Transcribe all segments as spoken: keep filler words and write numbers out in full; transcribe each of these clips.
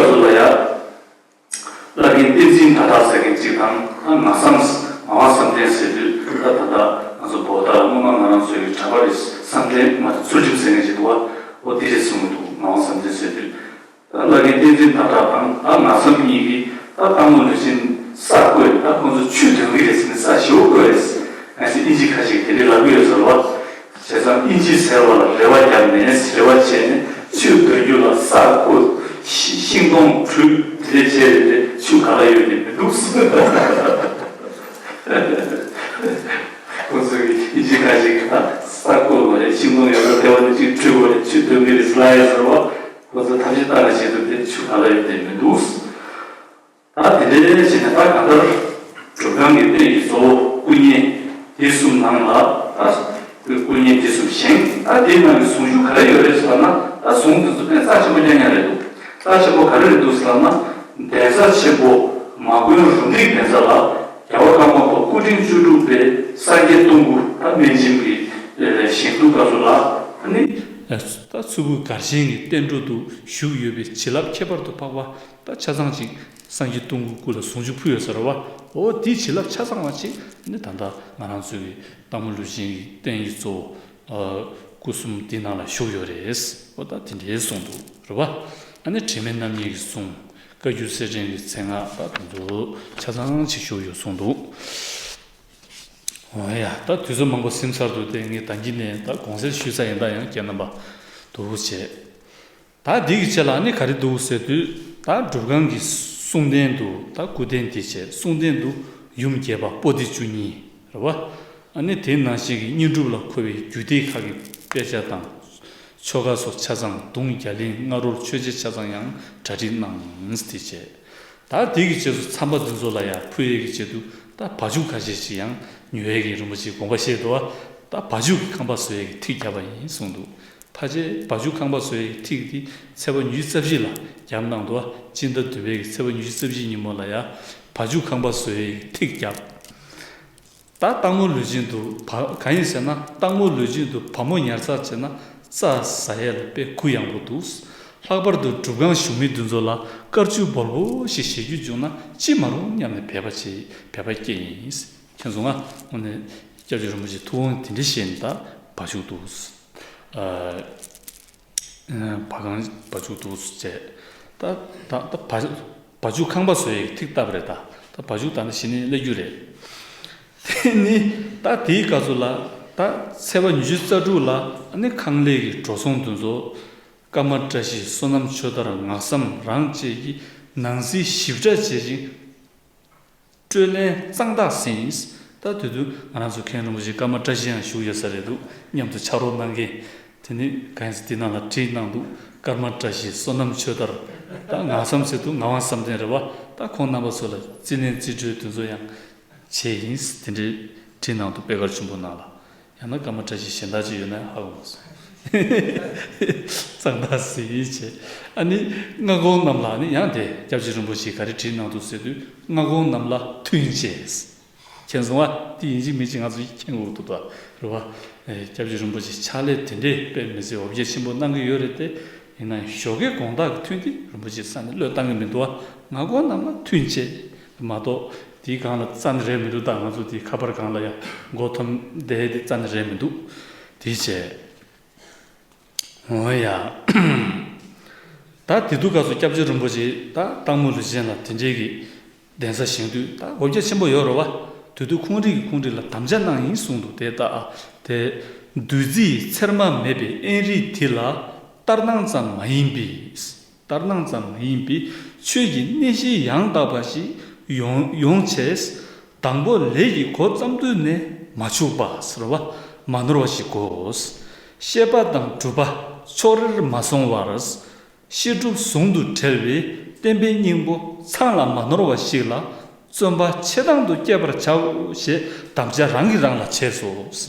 ཚོ་ལ་ཡ། བླ་རྒན་བསྟན་འཛིན་ཟླ་གྲགས་ཟེར་མཁན་གཅིག་དང་། ད་ངག་བཟང་ངག་དབང་བསམ་གཏན་ཟེར་དུས། ད་ད་ལྟ་ང་ཚོ་བོད་ད་སྔོན་མ་ང་རང་ཚོའི་གྲྭ་པ་རེད། བསམ་གཏན་མ་རེད། ཚུལ་ཁྲིམས་ཟེར་མཁན་གཅིག་འདུག་བ། འོ་དེ་རེད་གསུང་གི་འདུག་ངག་དབང་བསམ་གཏན་ཟེར་དུས། ད་བླ་རྒན་བསྟན་འཛིན་ཟླ་གྲགས་དང་། ད་ངག་བཟང་གཉིས་ཀྱིས་ད་སྟག་མོ་ལུས་སྦྱིན་ས་བརྐོས། ད་ཁོང་ཚོ་ཆུ་འདོན་གི་རེད་ཟེར་ནས་ས་ཞེ་པོ་བརྐོས་རེད། ང་ཚོས་དབྱིན་ཇི་ཁ་ཤས་ཀྱིས་དེ་འདྲའི་ལབ་ཀྱི་ཡོད་ཟེར་བ། བྱས་ཙང་དབྱིན་ཇི་ཟེར་བ་ལ་རེ་བ་བརྒྱབ་ནས། རེ་བ་བྱས་ནས་ཆུ་འདོན་རྒྱུ་ལ་ས་བརྐོས། ཤིང་སྡོང་བྲུས། དེ་འདྲ་བྱས་རེད་དེ། ཆུ་ག་ལ་ཡོད་ནི་མི་འདུག་ཁོང་ཚོ་གི་དབྱིན་ཇི་ཁ་ཤས་ཀྱིས་ད་ས་བརྐོས་པ་རེད། ཤིང་སྡོང་ཡོད་ན་དེ་བ་ནི་གཅིག་བྲུས་པ་རེད། ཆུ་འདོན་གི་རེད་ལབ་ཡོད་ཟེར་བ། ཁོང་ཚོས་ཐབས་ཤེས་བཏང་ནས་བྱེད་ཐུབ་སྟེ། ཆུ་ག་ལ་ཡོད་དེ་མི་འདུག་ད་དེ་འདྲའི་བྱས་ནས་ད་གང་ལྟར་སྒྲུབ་ཁང་གི་རྟེན་གྱི་གཙོ་བོ་སྐུ་བརྙན་དེ་གསུམ་ནང་ལ། ད་སྐུ་བརྙན་དེ་གསུམ་བཞེངས། ད་དེའི་ནང་གི་གཟུངས་གཞུག་ག་རེ་ཡོད་རེད་ཟེར་ན། ད་གཟུངས་དེ་ཚོ་དཔེ་རྩ་ཆེན་པོ་རྐྱང་རྐྱང་རེད་འདུག་རྩ་ཆེན་པོ་ག་རེ་རེད་འདུག་ཟེར་ན། གདན་ས་ཆེན་པོ་མ་དགོན་རུ་འདེགས་གདན་ས་ལ་རྒྱལ་བ་ཀརྨ་པ་སྐུ་ཕྲེང་བཅུ་དྲུག་པའི་སངས་རྒྱས་སྟོང་སྐུ། ད་སྨན་སྦྱིན་གྱི་བཞེངས་འདུག་སྐབས་སུ་ལ་ནི། ད་མཚུར་ཕུ་སྒར་ཆེན་གྱི་བསྟན་འགྲོ་དུ་བཞུགས་ཡོད་པའི་བྱིན་རླབས་ཁྱད་པར་དུ་འཕགས་པ། ད་ཆ་ཚང་ཅིག་སངས་རྒྱས་སྟོང་སྐུ་སྐུ་ལ་གཟུངས་གཞུག་ཕུལ་ཡོད་ས་རེད་བ། འོ་དེའི་བྱིན་རླབས་ཆ་ཚང་བ་ཅིག་ནི་ད་ལྟ་ང་རང་ཚོའི་གི་སྟག་མོ་ལུས་སྦྱིན་གྱི་རྟེན་གྱི་གཙོ་བོ། ཨ། སྐུ་གསུམ་དེའི་ནང་ལ་བཞུགས་ཡོད་རེད། འོ་ད་དེ་འདྲའི་གསུངས་འདུག་རེད་བ། ཨ་ནི་དྲི་མེད་རྣམ་གཉིས་ཀྱི་གསུང་། བཀའ་འགྱུར་གསེར་ཕྲེང་གི་མཚན་སྔགས། ད་དེ་ཚོ་ཆ་ཚང་ཅིག་བཞུགས་ཡོད་གསུངས་འདུག་འོ་ཡ། ད་དུས་ཚོད་མང་པོ་ཟིན་ཚར་འདུག་དེ་ངས་ད་གིན་ནས་ད་དགོངས་སེལ་ཞུས་ཚར་ཡིན། ད་ཡང་ཁྱེད་རྣམ་པ་འདུག་བྱས། ད་འདི་གི་རྗེས་ལ་ནི་ག་རེ་འདུག་ཟེར་དུས། ད་སྒྲུབ་ཁང་གི་གསུང་རྟེན་དུ། ད་སྐུ་རྟེན་འདི་བྱས། གསུང་རྟེན་དུ་ཡུམ་རྒྱས་པ་པོ་ཏི་བཅུ་གཉིས་རེད་བ། ཨ་ནི་དེ་ནང་བཞིན་གྱི་བསྙེན་སྒྲུབ་ལ་མཁོ་བའི་རྒྱུད་སྡེ་ཁག་གི་དཔེ་ཆ་དང་། ཆོ་ག་སོགས་ཆ་ཚང་། གདུང་རྒྱ་གླིང་། སྔ་རོལ་མཆོད་བྱ་ཆ་ཚང་ཡང་གྲ་སྒྲིག་གནང་། དེ་བྱས། ད་དེ་གི་རྗེས་སུ་ཚམ་པ་འདི་ཚོ་ལ་ཡང་ཕུལ་ཡས་ཀྱི་ཆེད་དུ། ད་བ་ཕྱུགས་ཁ་ཤས་ཤིག་ཡང་ཉོ་ཡས་ཀྱི་རིན་པོ་ཆེའི་དགོངས་པ་བཞེས་འདུག་བ། ད་བ་ཕྱུགས་ཀྱི་ཁང་པ་བཟོ་ཡས་ཀྱི་ཐིག་བརྒྱབ་པ་ཡིན་གསུངས་འདུག་ཕལ་ཆེར་བ་ཕྱུགས་ཁང་པ་བཟོ་ཡས་ཀྱི་ཐིག་དེ་ཚེས་པ་ཉི་ཤུ་རྩ་བཞི་ལ་བརྒྱབ་གནང་འདུག་བ། སྤྱི་ཟླ་བདུན་པའི་གི་ཚེས་པ་ཉི་ཤུ་རྩ་བཞི་ཉིན་མོ་ལ་ཡང་བ་ཕྱུགས་ཁང་པ་བཟོ་ཡས་ཀྱི་ཐིག་བརྒྱབ། ད་སྟག་མོ་ལུས་སྦྱིན་དུ་བ། གང་ཡིན་ཟེར་ན། སྟག་མོ་ལུས་སྦྱིན་དུ་བ་མོ་ཉར་ཚགས་བྱས་ན་རྩྭ་ཟ་ཡས་ལ་དཔེ་གུ་ཡངས་པོ་འདུག་ལྷག་པར་དུ་སྒྲུབ་ཁང་བཞུགས་མི་འདི་ཚོ་ལ་དཀར་ཆུ་སྦོམ་པོ་ཞིག་བཞེས་རྒྱུ་བྱུང་ན་ཅི་མ་རུང་སྙམ་ནས་འབད་པ་བྱེད། འབད་པ་བསྐྱེད་ཡིན། མཁྱེན་སོང་ང་། དངོས་གནས་སྐྱབས་རྗེ་རིན་པོ་ཆེ་ཐུགས་དབང་དེ་འདྲ་བཞེས་ནས། ད་བ་ཕྱུགས་འདུག་ཨ། བ་གང་བ་ཕྱུགས་འདུག་བྱས། ད་ད་ད་བ་བ་ཕྱུགས་ཁང་པ་བཟོ་ཡས་ཐིག་བཏབ་པ་རེད། ད་ད་བ་ཕྱུགས་ད་ནི་གཞི་ནས་སླེབས་རྒྱུ་རེད། དེ་ནི་ད་དེའི་སྐབས་སུ་ལ། ད་ཚེས་པ་ཉི་ཤུ་རྩ་དྲུག་ལ་ནི་ཁང་ལས་ཀྱི་འགྲོ་སོང་འདི་ཚོ་ཀརྨ་བཀྲ་ཤིས་བསོད་ནམས་ཆོས་དར་ངག་བཟང་རང་བཅས་ཀྱིས་ནང་སྲིད་ཞིབ་ཕྲ་བྱེད་ཅིང་སྤྲོད་ལེན་གཙང་དག་ཟིན། ད་དེ་དུས་ང་རང་ཚོ་མཁན་རིན་པོ་ཆེ་ཀརྨ་བཀྲ་ཤིས་ཡང་བཞུགས་ཡོད་ས་རེད་འདུག་མཉམ་དུ་ཕྱག་རོགས་གནང་མཁན། དེ་ནི་གང་ཡིན་ཟེར་དེ་ནང་ལ་བྲིས་གནང་འདུག་ཀརྨ་བཀྲ་ཤིས་བསོད་ནམས་ཆོས་དར། ད་ངག་བཟང་ཟེར་དུས་ངག་དབང་བསམ་གཏན་རེད་བ། ད་ཁོང་རྣམ་པ་ཚོ་ལ་རྩིས་ལེན་རྩིས་སྤྲོད་དེ་ཚོ་ཡང་བྱས་ཡིན། དེ་འདྲའི་བྲིས་གནང་འདུག་དཔེ་དཀར་ཆུན་པོ་ནང་ལ། ཡང་ན་ཀརྨ་བཀྲ་ཤིས་གཞན་དག་ཅིག་ཡོད་ན་ཧ་གོ་མ་སོང་། གཙང་དག་ཟིན་བྱས། ཨ་ནི་སྔ་དགོང་གནམ་ལ་ནི་ཡང་དེ་སྐྱབས་རྗེ་རིན་པོ་ཆེས་ག་རེ་བྲིས་གནང་འདུག་ཟེར་དུས། སྔ་དགོང་གནམ་ལ་ཐུན་བཅད། མཁྱེན་སོང་ང་། དེ་ཡིན་གཅིག་མིན་གཅིག་ང་ཚོ་མཁྱེན་དགོས་འདུག་ད་རེད་བ། ཨེ། སྐྱབས་རྗེ་རིན་པོ་ཆེ་ཕྱག་ལས་དེ་འདྲའི་དཔེ་མི་སྲིད་འོ་བརྒྱལ་ཆེན་པོ་གནང་གི་ཡོད་རེད་དེ། ཡིན་ན་ཡང་ཞོགས་ཀའི་དགོང་དག་གི་ཐུན་དེ་རིན་པོ་ཆེའི་ས་ནས་བློས་བཏང་གི་མི་འདུག་བ། སྔ་དགོང་གནམ་ལ་ཐུན་བཅད་མ་གཏོགས། དེའི་སྒང་ལ་རྩ་ནི་རེད་མི་འདུག་ད་ང་ཚོ་དེའི་ཁ་པར་སྒང་ལ་ཡང་མགོ་འཐོམས་བསྡད་དེ་རྩ་ནི་རེད་མི་འདུག་དེ་བྱས། འོ་ཡ། ད་དེ་དུས་སྐབས་སུ་སྐྱབས་རྗེ་རིན་པོ་ཆེ་ད་སྟག་མོ་ལུས་སྦྱིན་ལ་དེ་འདྲའི་གི་གདན་ས་བཞེངས་དུས། ད་འོ་བརྒྱལ་ཆེན་པོ་ཡོད་རེད་བ། དེ་དུས་ཁོང་རང་གིས་ཁོང་རང་ལ་དམ་བཅའ་གནང་ཡིན་གསུངས་འདུག་དེ་ལྟ་ཨ། དེ། བདུད་རྩི་ཚེར་མ་མེད་པའི་དབེན་རི་འདི་ལ་ལྟར་སྣང་ཙམ་མ་ཡིན་པའི། ལྟར་སྣང་ཙམ་མ་ཡིན་པའི་ཆོས་ཀྱི་གནས་གཞི་ཡང་དག་པ་ཞིག་ཡོང་ཡོང་ཆེད། དང་པོ་ལས་ཀྱི་འགོ་བརྩམས་དུས་ནས་མ་འཆུག་པ་ཟེར་བ། མ་ནོར་བ་ཞིག་དགོས། བཤད་པ་དང་སྒྲུབ་པ་ཕྱོགས་རིས་མ་སོང་བར། བཤད་སྒྲུབ་ཟུང་དུ་འབྲེལ་བའི་བསྟན་པའི་སྙིང་པོ་ཚང་ལ་མ་ནོར་བ་ཞིག་ལ་བརྩོན་པ་ཆེ་ཐང་དུ་བསྐྱེད་པར་བྱའོ་ཞེས་དམ་བཅའ་རང་གིས་རང་ལ་བྱས་སོ།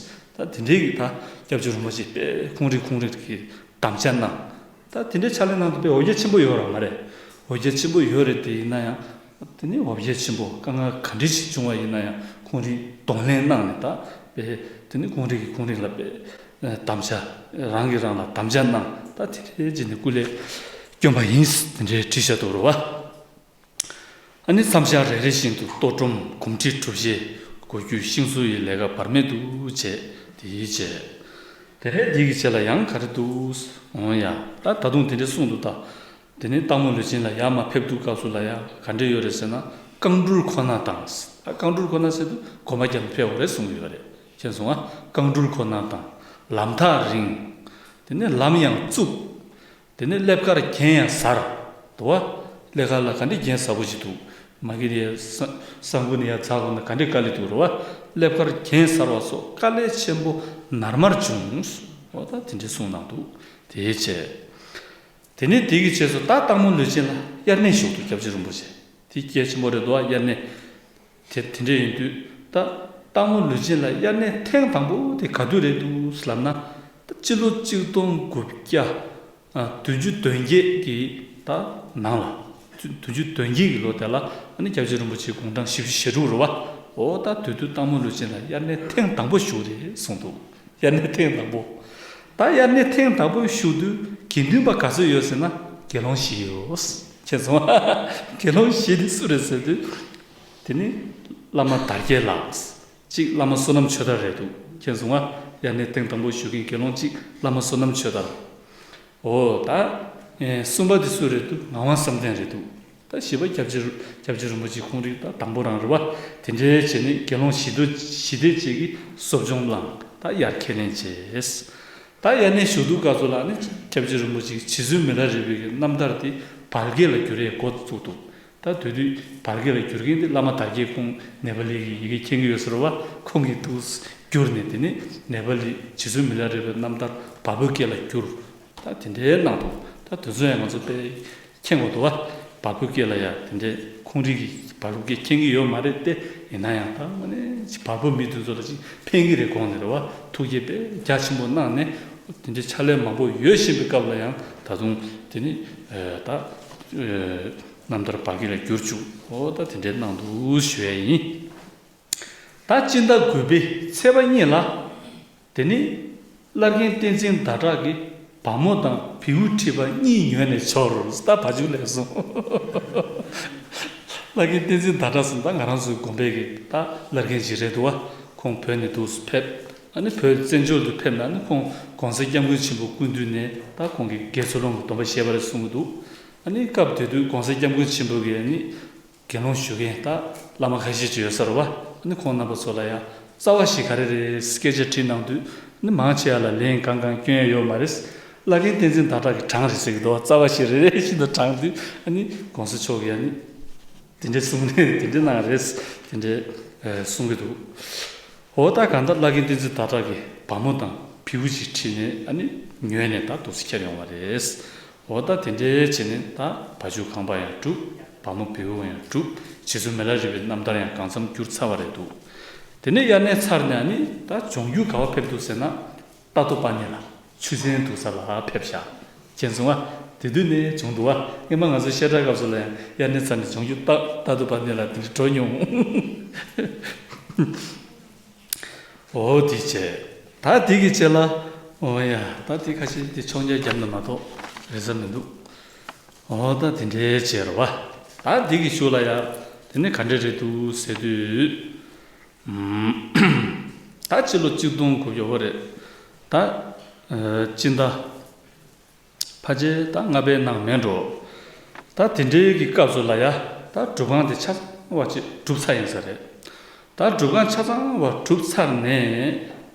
ད་དེ་འདྲའི་གི་ད་སྐྱབས་རྗེ་རིན་པོ་ཆེ་དཔེ་ཁོང་རང་ཁོང་རང་གི་དམ་བཅའ་གནང་། ད་དེ་འདྲའི་ཕྱག་ལས་གནང་དུས་དཔེ་འོ་བརྒྱལ་ཆེན་པོ་ཡོད་རེད་མ་རེད། འོ་བརྒྱལ་ཆེན་པོ་ཡོད་རེད་དེ། ཡིན་ན་ཡང་། དེ་ནི་འོ་བརྒྱལ་ཆེན་པོ་དཀའ་ངལ་ག་འདྲ་ཞིག་བྱུང་བ་ཡིན་ན་ཡང་ཁོང་རང་གདོང་ལེན་གནང་ནས། ད་དཔེ་དེ་ནི་ཁོང་རང་གིས་ཁོང་རང་ལ་དཔེ་དམ་བཅའ། རང་གིས་རང་ལ་དམ་བཅའ་གནང་། ད་དེ་འདྲའི་བྱས་ནས་སྐུ་ལས་ བསྐྱོན་པ་ཡིན། དེ་འདྲའི་བྲིས་བཞག་འདུག་རེད་བ། ཨ་ནི་མཚམས་བཞག་རེ་རེ་བཞིན་དུ་གཏོར་སྒྲོམ་གོམས་འདྲིས་གྲུབ་བཞེས་སྒོ་རྒྱུ་ཤིང་བཟོ་ཡི་ལས་ཀ་བར་མེད་དུ་བྱས། དེ་བྱས། དེ་རེད། འདི་གི་རྗེས་ལ་ཡང་ག་རེ་འདུག་འོང་ཡ། ད་ད་དུང་དེ་འདྲའི་གསུངས་འདུག་ད། དེ་ནས་སྟག་མོ་ལུས་སྦྱིན་ལ་ཡར་མར་ཕེབས་དུས་སྐབས་སུ་ལ་ཡ་ག་འདྲ་ཡོད་རེད་ཟེར་ན། རྐང་འགྲུལ་ཁོ་ན་དང་། རྐང་འགྲུལ་ཁོ་ན་ཟེར་དུས་གོམ་པ་རྒྱབ་ནས་ཕེབས་དགོས་རེད་གསུངས་ཡོད་རེད། མཁྱེན་སོང་ཨ། རྐང་འགྲུལ་ཁོ་ན་དང་། ལམ་ཐག་རིང་། དེ་ནས་ལམ་ཡང་རྩུབ། དེ་ནས་ཀླད་ཀར་གྱེན་ཡང་ཟར། འདུག་བ། ཀླད་ཀར་ལ་ག་འདྲའི་གྱེན་ཟར་པོ་ཞིག་འདུག་མ་གི་རེད། ས་ས་འགུལ་ནས་ཡར་འཛེགས་དགོས་ན་ག་འདྲའི་དཀའ་ལས་འདུག་རེད་བ། ཀླད་ཀར་གྱེན་ཟར་བ་སོགས་དཀའ་ལས་ཆེན་པོ་ནར་མར་བྱུང་། འོ་ད་དེ་འདྲའི་གསུངས་གནང་འདུག་དེའི་ཆེད། དེ་ནས་དེ་གི་རྗེས་སུ་ད་སྟག་མོ་ལུས་སྦྱིན་ལ་དབྱར་གནས་ཞུགས་འདུག་སྐྱབས་རྗེ་རིན་པོ་ཆེ། དེ་གལ་ཆེན་པོ་རེད་འདུག་ཨ། དབྱར་གནས། དེ་དེ་འདྲ་ཡིན་དུས་ད་སྟག་མོ་ལུས་སྦྱིན་ལ་དབྱར་གནས་ཐེངས་དང་པོ་དེ་ག་དུས་རེད་འདུག་ལབ་ན། ད་སྤྱི་ལོ་གཅིག་སྟོང་དགུ་བརྒྱ་ཨ་བདུན་ཅུ་དོན་བརྒྱད་ཀྱི་ད་ནང་ལ། བདུན་ཅུ་དོན་བརྒྱད་ཀྱི་ལོ་དེ་ལ་ཨ་ནི་སྐྱབས་རྗེ་རིན་པོ་ཆེའི་དགུང་གྲངས་བཞི་བཅུ་ཞེ་དྲུག་རེད་བ། འོ་ད་དེ་དུས་སྟག་མོ་ལུས་སྦྱིན་ལ་དབྱར་གནས་ཐེངས་དང་པོ་བཞུགས་རེད་གསུངས་འདུག་དབྱར་གནས་ཐེངས་དང་པོ། ད་དབྱར་གནས་ཐེངས་དང་པོ་བཞུགས་དུས་དགེ་འདུན་པ་ག་ཚོད་ཡོད་ཟེར་ན་དགེ་སློང་བཞི་ཡོད། མཁྱེན་སོང་། དགེ་སློང་བཞི་དེ་སུ་རེད་ཟེར་དུས། དེ་ནི་བླ་མ་དར་རྒྱས་ལགས། གཅིག་བླ་མ་བསོད་ནམས་ཆོས་དར་རེད་འདུག་མཁྱེན་སོང་ང་། དབྱར་གནས་ཐེངས་དང་པོ་བཞུགས་མཁན་དགེ་སློང་གཅིག་བླ་མ་བསོད་ནམས་ཆོས་དར། འོ་ད། ཨེ་གསུམ་པ་དེ་སུ་རེད་འདུག་ངག་དབང་བསམ་གཏན་རེད་འདུག་ད་བཞི་པ་སྐྱབས་རྗེ་རུ་སྐྱབས་རྗེ་རིན་པོ་ཆེ་ཁོང་རང་ད་དང་པོ་རང་རེད་བ། དེ་འདྲའི་བྱས་ནས་དགེ་སློང་བཞི་དུ་བཞི་སྡེ་གཅིག་གིས་གསོ་སྦྱོང་བླངས། ད་དབྱར་ཁས་ལེན་བྱས། ད་དབྱར་གནས་བཞུགས་དུས་སྐབས་སུ་ལ་ནི་སྐྱབས་རྗེ་རིན་པོ་ཆེ་གིས་རྗེ་བཙུན་མི་ལ་རས་པའི་གི་རྣམ་ཐར་དེ་བལ་སྐད་ལ་བསྒྱུར་ཡས་འགོ་བཙུགས་འདུག་ད་དེ་དུས་བལ་སྐད་ལ་བསྒྱུར་མཁན་དེ་བླ་མ་དར་རྒྱས་ཁོང་ནེ་པ་ལི་གི་ཡི་གེ་མཁྱེན་གྱི་ཡོད་ཟེར་བ། ཁོང་གིས་འདུག་བསྒྱུར་ནས་དེ་ནས་ནེ་པ་ལི་རྗེ་བཙུན་མི་ལ་རས་པའི་རྣམ་ཐར་བལ་པོའི་སྐད་ལ་བསྒྱུར། ད་དེ་འདྲའི་གནང་འདུག་ད་དེ་ཚོ་ཡང་ང་ཚོ་དཔེ་མཁྱེན་དགོས་འདུག་བ། བལ་པོའི་སྐད་ལ་ཡ་དེ་འདྲའི་ཁོང་རང་གིས་བལ་པོའི་སྐད་མཁྱེན་གྱི་ཡོད་མ་རེད་དེ། ཡིན་ན་ཡང་ད་དངོས་གནས་བལ་པོ་མི་དེ་ཚོ་ལ་ཅིག་ཕན་གྱི་རེད་དགོངས་ནས་རེད་བ། ཐུགས་རྗེ་དཔེ་རྒྱ་ཆེན་པོ་གནང་ནས། དེ་འདྲའི་ཕྱག་ལས་མང་པོ་ཡོད་བཞིན་པའི་སྐབས་ལ་ཡང་ད་དུང་དེ་ནི་ད་རྣམ་ཐར་བལ་སྐད་ལ་བསྒྱུར་བཅུག་འོ་ད་དེ་འདྲའི་གནང་འདུག་ཞུ་ཡས་ཡིན། ད་སྤྱི་ཟླ་དགུ་པའི་ཚེས་པ་གཉིས་ལ། དེ་ནི་བླ་རྒན་བསྟན་འཛིན་ཟླ་གྲགས་ཀྱིས་བ་མོ་དང་བེའུ་ཁྲིད་པ་གཉིས་ཉོས་ནས་འབྱོར། ད་བ་ཕྱུགས་ལེགས་སོང་། བླ་རྒན་བསྟན་འཛིན་ཟླ་གྲགས་ཟེར་ད་ང་རང་ཚོའི་དགོན་པའི་གི་ད་བླ་རྒན་ཅིག་རེད་འདུག་བ། ཁོང་བོད་ནས་འདུག་སེ་ཕེབས། ཨ་ནི་བོད་བཙན་བྱོལ་དུ་ཕེབས་ནས་ཨ་ནི་ཁོང་གོང་ས་སྐྱབས་མགོན་ཆེན་པོ་སྐུ་མདུན་ནས་ད་ཁོང་གིས་དགེ་ཚུལ་སློང་གི་སྡོམ་པ་བཞེས་པ་རེད་གསུང་གི་འདུག་ཨ་ནི་སྐབས་དེ་དུས་གོང་ས་སྐྱབས་མགོན་ཆེན་པོ་གིས་ཨ་ནི། དགེ་སློང་ཞུ་མཁན་ད་བླ་མ་ཁ་ཤས་ཅིག་ཡོད་ས་རེད་བ། ཨ་ནི་ཁོང་རྣམ་པ་ཚོ་ལ་ཡང་རྩ་བ་བཞི་ག་རེ་རེད་སྐད་ཆ་དྲིས་གནང་དུས། ཨ་ནི་མང་ཆེ་བ་ལ་ལན་གང་གང་སྐྱོན་ཡ་ཡོད་མ་རེད། བླ་རྒན་བསྟན་འཛིན་ཟླ་གྲགས་ཀྱི་གྲངས་རེད་ཟེར་གྱི་འདུག་རྩ་བ་བཞི་རེ་རེ་བཞིན་དུ་དྲངས་དུས་ཨ་ནི་གོང་ས་མཆོག་གིས་ཨ་ནི་དེ་འདྲའི་གསུང་ནས་དེ་འདྲའི་གནང་རེད། དེ་འདྲའི་གསུང་གི་འདུག་འོ་ད་གང་ལྟར་བླ་རྒན་བསྟན་འཛིན་ཟླ་གྲགས་ཀྱིས་བ་མོ་དང་བེའུ་ཅིག་ཁྲིད་ནས་ཨ་ནི་ཉོས་ནས་ད་འདུག་སེ་ཁྱེར་ཡོང་བ་རེད། འོ་ད་དེ་འདྲའི་བྱས་ནས་ད་བ་ཕྱུགས་ཁང་པ་ཡང་གྲུབ། བ་མོ་བེའུ་ཡང་གྲུབ། རྗེ་བཙུན་མི་ལ་རས་པའི་རྣམ་ཐར་ཡང་གང་འཚམ་བསྒྱུར་ཚར་བ་རེད་འདུག་དེ་ནས་དབྱར་གནས་ཚར་ནས་ཨ་ནི་ད་ལྗོངས་རྒྱུ་ག་པར་ཕེབས་འདུག་ཟེར་ན། རྟ་ཐོག་པ་ཎི་ལ་ཆུ་ཚན་འདུག་ས་ལ་ཕེབས་ཤག་མཁྱེན་སོང་ང་། དེ་དུས་ནས་བྱུང་འདུག་བ། སྔོན་མ་ང་ཚོ་བཤད་གྲྭ་སྐབས་སུ་ལ་ཡང་དབྱར་གནས་ཚར་ནས་ལྗོངས་རྒྱུ་རྟ་རྟ་ཐོག་པ་ཎི་ལ་དེ་འདྲ་འགྲོ་མྱོང་། འོ་དེ་བྱས། ད་དེ་གི་རྗེས་ལ། འོ་ཡ། ད་དེ་ཁ་ཤས་དེ་ཆོག་མཆན་བརྒྱབ་ན་མ་གཏོགས་རེད་ས་མི་འདུག་འོ་ད་དེ་འདྲའི་བྱས་རེད་བ། ད་དེ་གི་གཞུག་ལ་ཡ། དེ་ནི་ག་འདྲ་རེད་འདུག་ཟེར་དུས། ཨམ། ད་སྤྱི་ལོ་གཅིག་སྟོང་དགུ་བརྒྱ་འོ་རེད། ད། ཨ། སྤྱི་ཟླ། ཕལ་ཆེར་ད་ལྔ་པའི་ནང་མེད་འགྲོ། ད་དེ་འདྲའི་གི་སྐབས་སུ་ལ་ཡ། ད་སྒྲུབ་ཁང་དེ་ཆ་ཚང་བ་ཅིག་གྲུབ་ཚར་ཡིན་ས་རེད། ད་སྒྲུབ་ཁང་ཆ་ཚང་བ་གྲུབ་ཚར་ནས།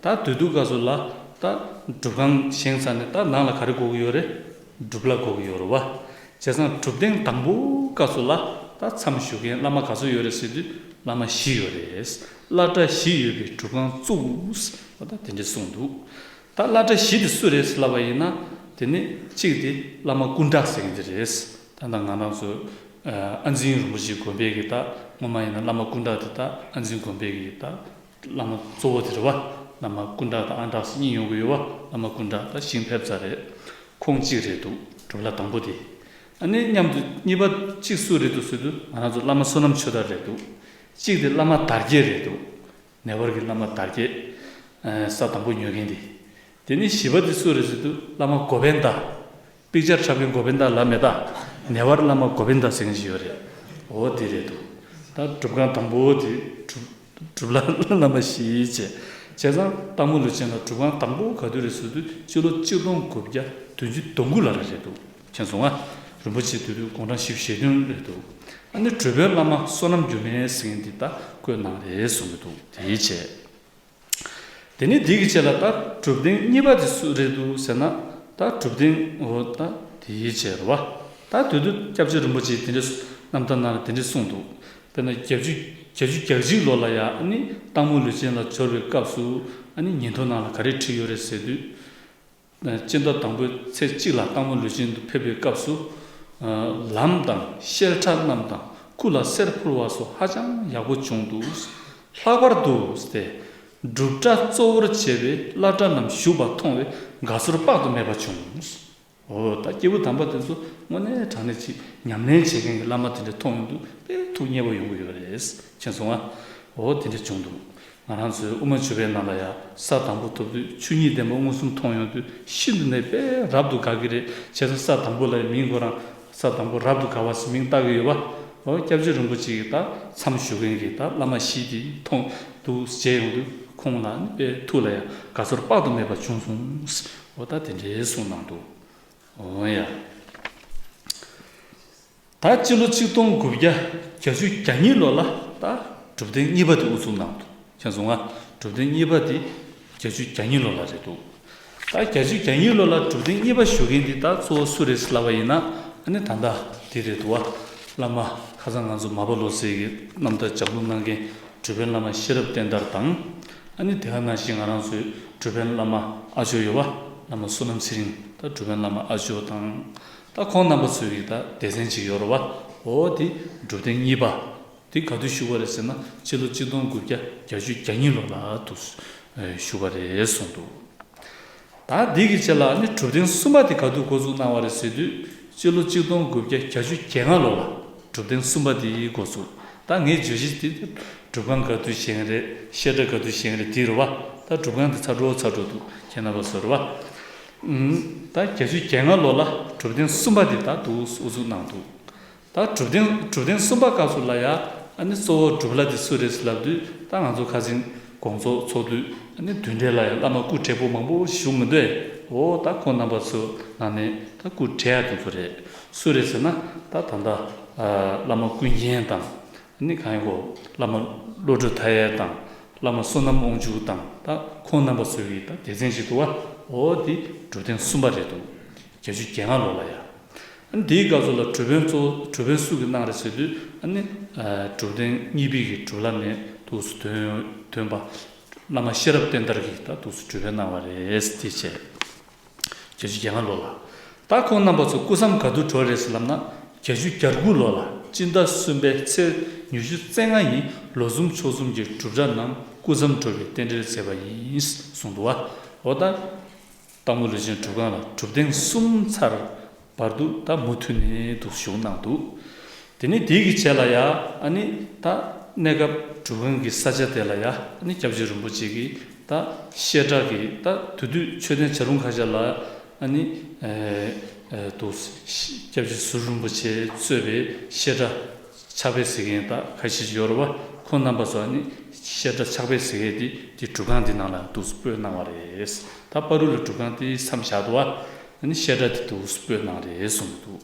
ད་དེ་དུས་སྐབས་སུ་ལ། ད་སྒྲུབ་ཁང་བཞེངས་ཚར་ནས་ད་ནང་ལ་ག་རེ་དགོས་ཀྱི་ཡོད་རེད། སྒྲུབ་བླ་དགོས་ཀྱི་ཡོད་རེད་བ། བྱས་ཙང་སྒྲུབ་ཐེངས་དང་པོའི་སྐབས་སུ་ལ། ད་མཚམས་བཞུགས་མཁན་བླ་མ་ག་ཚོད་ཡོད་རེད་ཟེར་དུས་བླ་མ་བཞི་ཡོད་རེད། བླ་གྲྭ་བཞི་ཡོད་པའི་སྒྲུབ་ཁང་བཙུགས། ད་དེ་འདྲ་གསུངས་འདུག་ད་བླ་གྲྭ་བཞི་དེ་སུ་རེད་ལབ་པ་ཡིན་ན། དེ་ནི་གཅིག་དེ་བླ་མ་སྐུ་འདྲ་ཟེར་མཁན་དེ་རེད། ད་ལྟ་ང་རང་ཚོ་ཨ་འཛིན་རིན་པོ་ཆེ་དགོན་པའི་གི་ད་སྔོན་མ་ཡིན་ན་བླ་མ་སྐུ་འདྲ་དེ་ད་ཨ་འཛིན་དགོན་པའི་གི་ད་བླ་མ་གཙོ་བོ་དེ་རེད་བ། བླ་མ་སྐུ་འདྲ་དང་ཨ་འདྲ་གཉིས་ཡོང་གི་ཡོད་བ། བླ་མ་སྐུ་འདྲ་ད་ཞིང་ཕེབས་ཚར་རེད། ཁོང་གཅིག་རེད་འདུག་སྒྲུབ་བླ་དང་པོ་དེ། ཨ་ནི་མཉམ་དུ་གཉིས་པ་གཅིག་སུ་རེད་འདུག་ཟེར་དུས་ང་རང་ཚོ་བླ་མ་བསོད་ནམས་ཆོས་དར་རེད་འདུག་གཅིག་དེ་བླ་མ་དར་རྒྱས་རེད་འདུག་ནེ་པཱལ་གྱི་བླ་མ་དར་རྒྱས། ཨ། ས་དང་པོ་ཉོ་མཁན་དེ། དེ་ནས་བཞི་པ་དེ་སུ་རེད་ཟེར་དུས་བླ་མ་གོ་བན་དཱ། པིག་ཅར་འཁྲབ་མཁན་གོ་བིན་ད་ལ་མེད་ད། ནེ་ཝར་བླ་མ་གོ་བིན་ད་ཟེར་མཁན་ཞིག་ཡོད་རེད། འོ་དེ་རེད་འདུག་ད་སྒྲུབ་ཁང་དང་པོ་དེ་སྒྲུབ་སྒྲུབ་ལ་བླ་མ་བཞི་བྱས། བྱས་ཙང་སྟག་མོ་ལུས་སྦྱིན་ལ་སྒྲུབ་ཁང་དང་པོ་ག་དུས་རེད་ཟེར་དུས་སྤྱི་ལོ་གཅིག་སྟོང་དགུ་བརྒྱ་བདུན་ཅུ་དོན་དགུ་ལ་རེད་འདུག་མཁྱེན་སོང་ང་། རིན་པོ་ཆེ་དུས་དུས་དགུང་གྲངས་བཞི་བཅུ་ཞེ་བདུན་རེད་འདུག་ཨ་ནི་འབྲོས་པའི་བླ་མ་བསོད་ནམས་འགྱུར་མེད་ཟེར་མཁན་འདི་ད་བསྐོས་གནང་རེད་གསུངས་ཀྱི་འདུག་དེ་བྱས། དེ་ནས་དེ་གི་རྗེས་ལ་ད་སྒྲུབ་སྡེ་གཉིས་པ་དེ་སུ་རེད་འདུག་ཟེར་ན། ད་སྒྲུབ་སྡེ་འོ་ད་དེའི་རྗེས་རེད་བ། ད་དེ་དུས་སྐྱབས་རྗེ་རིན་པོ་ཆེས་དེ་འདྲའི་རྣམ་ཐར་ནང་ལ་དེ་འདྲའི་གསུངས་འདུག་དཔེར་ན་བརྒྱད་ཅུ་བརྒྱད་ཅུ་གྱ་གཅིག་ལོ་ལ་ཡ་ཨ་ནི་སྟག་མོ་ལུས་སྦྱིན་ལ་འབྱོར་བའི་སྐབས་སུ་ཨ་ནི་ཉིན་ཐོ་ནང་ལ་ག་རེ་བྲིས་ཡོད་རེད་ཟེར་དུས། སྤྱི་ཟླ་དང་པོའི་ཚེས་གཅིག་ལ་སྟག་མོ་ལུས་སྦྱིན་དུ་ཕེབས་པའི་སྐབས་སུ། ལམ་དང་བཤད་གྲྭ་རྣམས་དང་སྐུ་ལ་གསེར་ཕུལ་བ་སོགས་ཧ་ཅང་ཡག་པོ་བྱུང་འདུག་ལྷག་པར་དུ་སྟེ། སྒྲུབ་གྲྭ་གཙོ་བོར་བྱས་པའི་བླ་གྲྭ་རྣམས་བཞུགས་པ་མཐོང་བས་དགའ་ཚོར་དཔག་ཏུ་མེད་པ་བྱུང་། འོ་ད་སྐྱེས་བུ་དམ་པ་དེ་ཚོ་དངོས་གནས་དྲང་གནས་ཅིག་ཉམས་ལེན་བྱེད་མཁན་གྱི་བླ་མ་དེ་འདྲ་མཐོང་ཡོང་དུས་དཔེ་ཐུགས་མཉེས་པོ་ཡོང་གི་ཡོད་རེད། མཁྱེན་སོང་ང་། འོ་དེ་འདྲ་བྱུང་འདུག་ང་རང་ཚོའི་དབུ་མ་འཇུག་པའི་ནང་ལ་ཡང་ས་དང་པོ་ཐོབ་དུས་ཆོས་ཉིད་བདེན་པ་མངོན་སུམ་མཐོང་ཡོང་དུས་ཤིན་ཏུ་ནས་དཔེ་རབ་ཏུ་དགའ་གི་རེད། བྱས་ཙང་ས་དང་པོ་ལ་མིང་ཁོ་རང་ས་དང་པོ་རབ་ཏུ་དགའ་བ་ཟེར་མིང་བཏགས་ཀྱི་ཡོད་པ། འོ་སྐྱབས་རྗེ་རིན་པོ་ཆེ་གིས་ད་མཚམས་ཞུ་མཁན་གྱི་ད་བླ་མ་བཞི་དེ་མཐོང་འདུག་མཇལ་ཡོང་དུས་ཁོང་ལ་ནི་དཔེ་ཐུགས་ལ་ཡང་དགའ་ཚོར་དཔག་ཏུ་མེད་པ་བྱུང་སོང་། འོ་ད་དེ་འདྲའི་གསུངས་གནང་འདུག་འོ་ཡ། ད་སྤྱི་ལོ་གཅིག་སྟོང་དགུ་བརྒྱ་བརྒྱད་ཅུ་གྱ་གཉིས་ལོ་ལ་ད་སྒྲུབ་སྡེ་གཉིས་པ་དེ་དབུ་བཙུགས་གནང་འདུག་མཁྱེན་སོང་ང་། སྒྲུབ་སྡེ་གཉིས་པ་དེ་བརྒྱད་ཅུ་གྱ་གཉིས་ལོ་ལ་རེད་འདུག་ད་བརྒྱད་ཅུ་གྱ་གཉིས་ལོ་ལ་སྒྲུབ་སྡེ་གཉིས་པ་ཞུ་མཁན་དེ་ད་གཙོ་བོ་སུ་རེད་ལབ་པ་ཡིན་ན། ཨ་ནི་ད་ལྟ་དེ་རེད་འདུག་བ། བླ་མ་ཁ་སང་ང་ཚོ་མ་པ་ལོ་ཟེར་གྱི་རྣམ་ཐར་ལྗགས་ལུང་གནང་མཁན་སྒྲུབ་དཔོན་བླ་མ་ཤེས་རབ་བསྟན་དར་དང་། ཨ་ནི་དེ་ག་ནང་བཞིན་ང་རང་ཚོའི་སྒྲུབ་དཔོན་བླ་མ་ཨ་ཇོ་ཡོད་བ། བླ་མ་བསོད་ནམས་ཚེ་རིང་ད་སྒྲུབ་དཔོན་བླ་མ་ཨ་ཇོ་དང་། ད་ཁོང་རྣམ་པ་ཚོའི་གི་ད་སྡེ་ཚན་ཅིག་ཡོད་རེད་བ། འོ་དེ་སྒྲུབ་སྡེ་གཉིས་པ། དེ་ག་དུས་ཞུགས་པ་རེད་ཟེར་ན་སྤྱི་ལོ་གཅིག་སྟོང་དགུ་བརྒྱ་བརྒྱད་ཅུ་གྱ་གཉིས་ལོ་ལ་དུ་ཞུགས་པ་རེད་གསུངས་འདུག་ད་འདི་གི་རྗེས་ལ་ནི་སྒྲུབ་སྡེ་གསུམ་པ་དེ་ག་དུས་འགོ་བཙུགས་གནང་བ་རེད་ཟེར་དུས་སྤྱི་ལོ་གཅིག་སྟོང་དགུ་བརྒྱ་བརྒྱད་ཅུ་གྱ་ལྔ་ལོ་ལ་སྒྲུབ་སྡེ་གསུམ་པ་དེ་འགོ་བཙུགས། ད་ངས་བརྗོད་གཞི་དེ་སྒྲུབ་ཁང་ག་དུས་བཞེངས་རེད། བཤད་གྲྭ་ག་དུས་བཞེངས་རེད་དེ་རེད་བ། ད་སྒྲུབ་ཁང་དེ་ཚར་འགྲོ་ཚར་འགྲོ་འདུག་ཁྱེད་རྣམ་པ་ཚོ་རེད་བ། ད་བརྒྱད་ཅུ་གྱ་ལྔ་ལོ་ལ་སྒྲུབ་སྡེ་གསུམ་པ་དེ་ད་དུ་དབུ་བཙུགས་གནང་འདུག་ད་སྒྲུབ་སྡེ་སྒྲུབ་སྡེ་གསུམ་པ་སྐབས་སུ་ལ་ཡ་ཨ་ནི་གཙོ་བོ་སྒྲུབ་བླ་དེ་སུ་རེད་ལབ་དུས་ད་ང་ཚོ་ཁ་སང་དགོང་ཚོགས་ཚོགས་དུས་ཨ་ནི་བདུན་གྲལ་ལ་ཡ་བླ་མ་སྐུ་བགྲེས་པོ་མང་པོ་བཞུགས་མི་འདུག་ཨེ། འོ་ད་ཁོང་རྣམ་པ་ཚོ་ནང་ནས་ད་སྐུ་བགྲེས་ཡ་དེ་ཚོ་རེད། སུ་རེད་ཟེར་ན་ད་ད་ལྟ་བླ་མ་ཀུན་མཁྱེན་དང་ཨ་ནི་གང་ཡིན་གོ་བླ་མ་བློ་གྲོས་མཐའ་ཡས་དང་བླ་མ་བསོད་ནམས་དབང་ཕྱུག་དང་ད་ཁོང་རྣམ་པ་ཚོའི་གི་ད་སྡེ་ཚན་ཞིག་འདུག་བ། འོ་དེ་སྒྲུབ་སྡེ་གསུམ་པ་རེད་འདུག་བརྒྱད་ཅུ་གྱ་ལྔ་ལོ་ལ་ཡ། ཨ་ནི་དེའི་སྐབས་སུ་ལ་སྒྲུབ་དཔོན་གཙོ་སྒྲུབ་དཔོན་སུ་གིས་གནང་རེད་ཟེར་དུས་ཨ་ནི་སྒྲུབ་སྡེ་གཉིས་པའི་གི་སྒྲུབ་བླ་ནས་འདུག་སུ་ཐོན་ཐོན་པ་བླ་མ་ཤེས་རབ་བསྟན་དར་གྱིས་ད་འདུག་སུ་སྒྲུབ་དཔོན་གནང་བ་རེད་དེ་བྱས། བརྒྱད་ཅུ་གྱ་ལྔ་ལོ་ལ། ད་ཁོང་རྣམ་པ་ཚོ་སྐུ་མཚམས་ག་དུས་གྲོལ་རེད་ཟེར་ལབ་ན་བརྒྱད་ཅུ་གྱ་དགུ་ལོ་ལ་སྤྱི་ཟླ་གསུམ་པའི་ཚེས་ཉི་ཤུ་རྩ་ལྔ་ཉིན་ལོ་གསུམ་ཕྱོགས་གསུམ་གྱི་སྒྲུབ་གྲྭ་རྣམས་སྐུ་མཚམས་གྲོལ་བའི་རྟེན་འབྲེལ་མཛད་པ་ཡིན་གསུངས་འདུག་བ། འོ་ད། སྟག་མོ་ལུས་སྦྱིན་སྒྲུབ་ཁང་ལ་སྒྲུབ་སྡེ་གསུམ་ཚར་བར་དུ་ད་མུ་མཐུད་ནས་དུ་བཞུགས་གནང་འདུག་དེ་ནས་དེའི་གི་རྗེས་ལ་ཡ་ཨ་ནི་ད་གནས་སྐབས་སྒྲུབ་ཁང་གི་ས་ཆ་དེ་ལ་ཡ་ཨ་ནི་སྐྱབས་རྗེ་རིན་པོ་ཆེ་གིས་ད་བཤད་གྲྭ་གི་ད་དེ་དུས་མཆོད་རྟེན་བྱ་རུང་ཁ་ཤས་ལ་ཨ་ནི་དུ་སྐྱབས་རྗེ་ཟུར་རིན་པོ་ཆེ་གཙོས་པའི་བཤད་གྲྭ་ཕྱག་དཔེ་གཟིགས་མཁན་ད་ཁ་ཤས་ཤིག་ཡོད་རེད་བ། ཁོང་རྣམ་པ་ཚོ་ཨ་ནི་བཤད་གྲྭ་ཕྱག་དཔེ་གཟིགས་མཁན་དེ་དེ་སྒྲུབ་ཁང་དེ་ནང་ལ་འདུག་སྤོས་གནང་བ་རེད། ད་བར་དུ་ལ་སྒྲུབ་ཁང་དེ་མཚམས་བཞག་འདུག་བ། ཨ་ནི་བཤད་གྲྭ་དེ་འདུག་སྤོས་གནང་རེད་གསུངས་འདུག་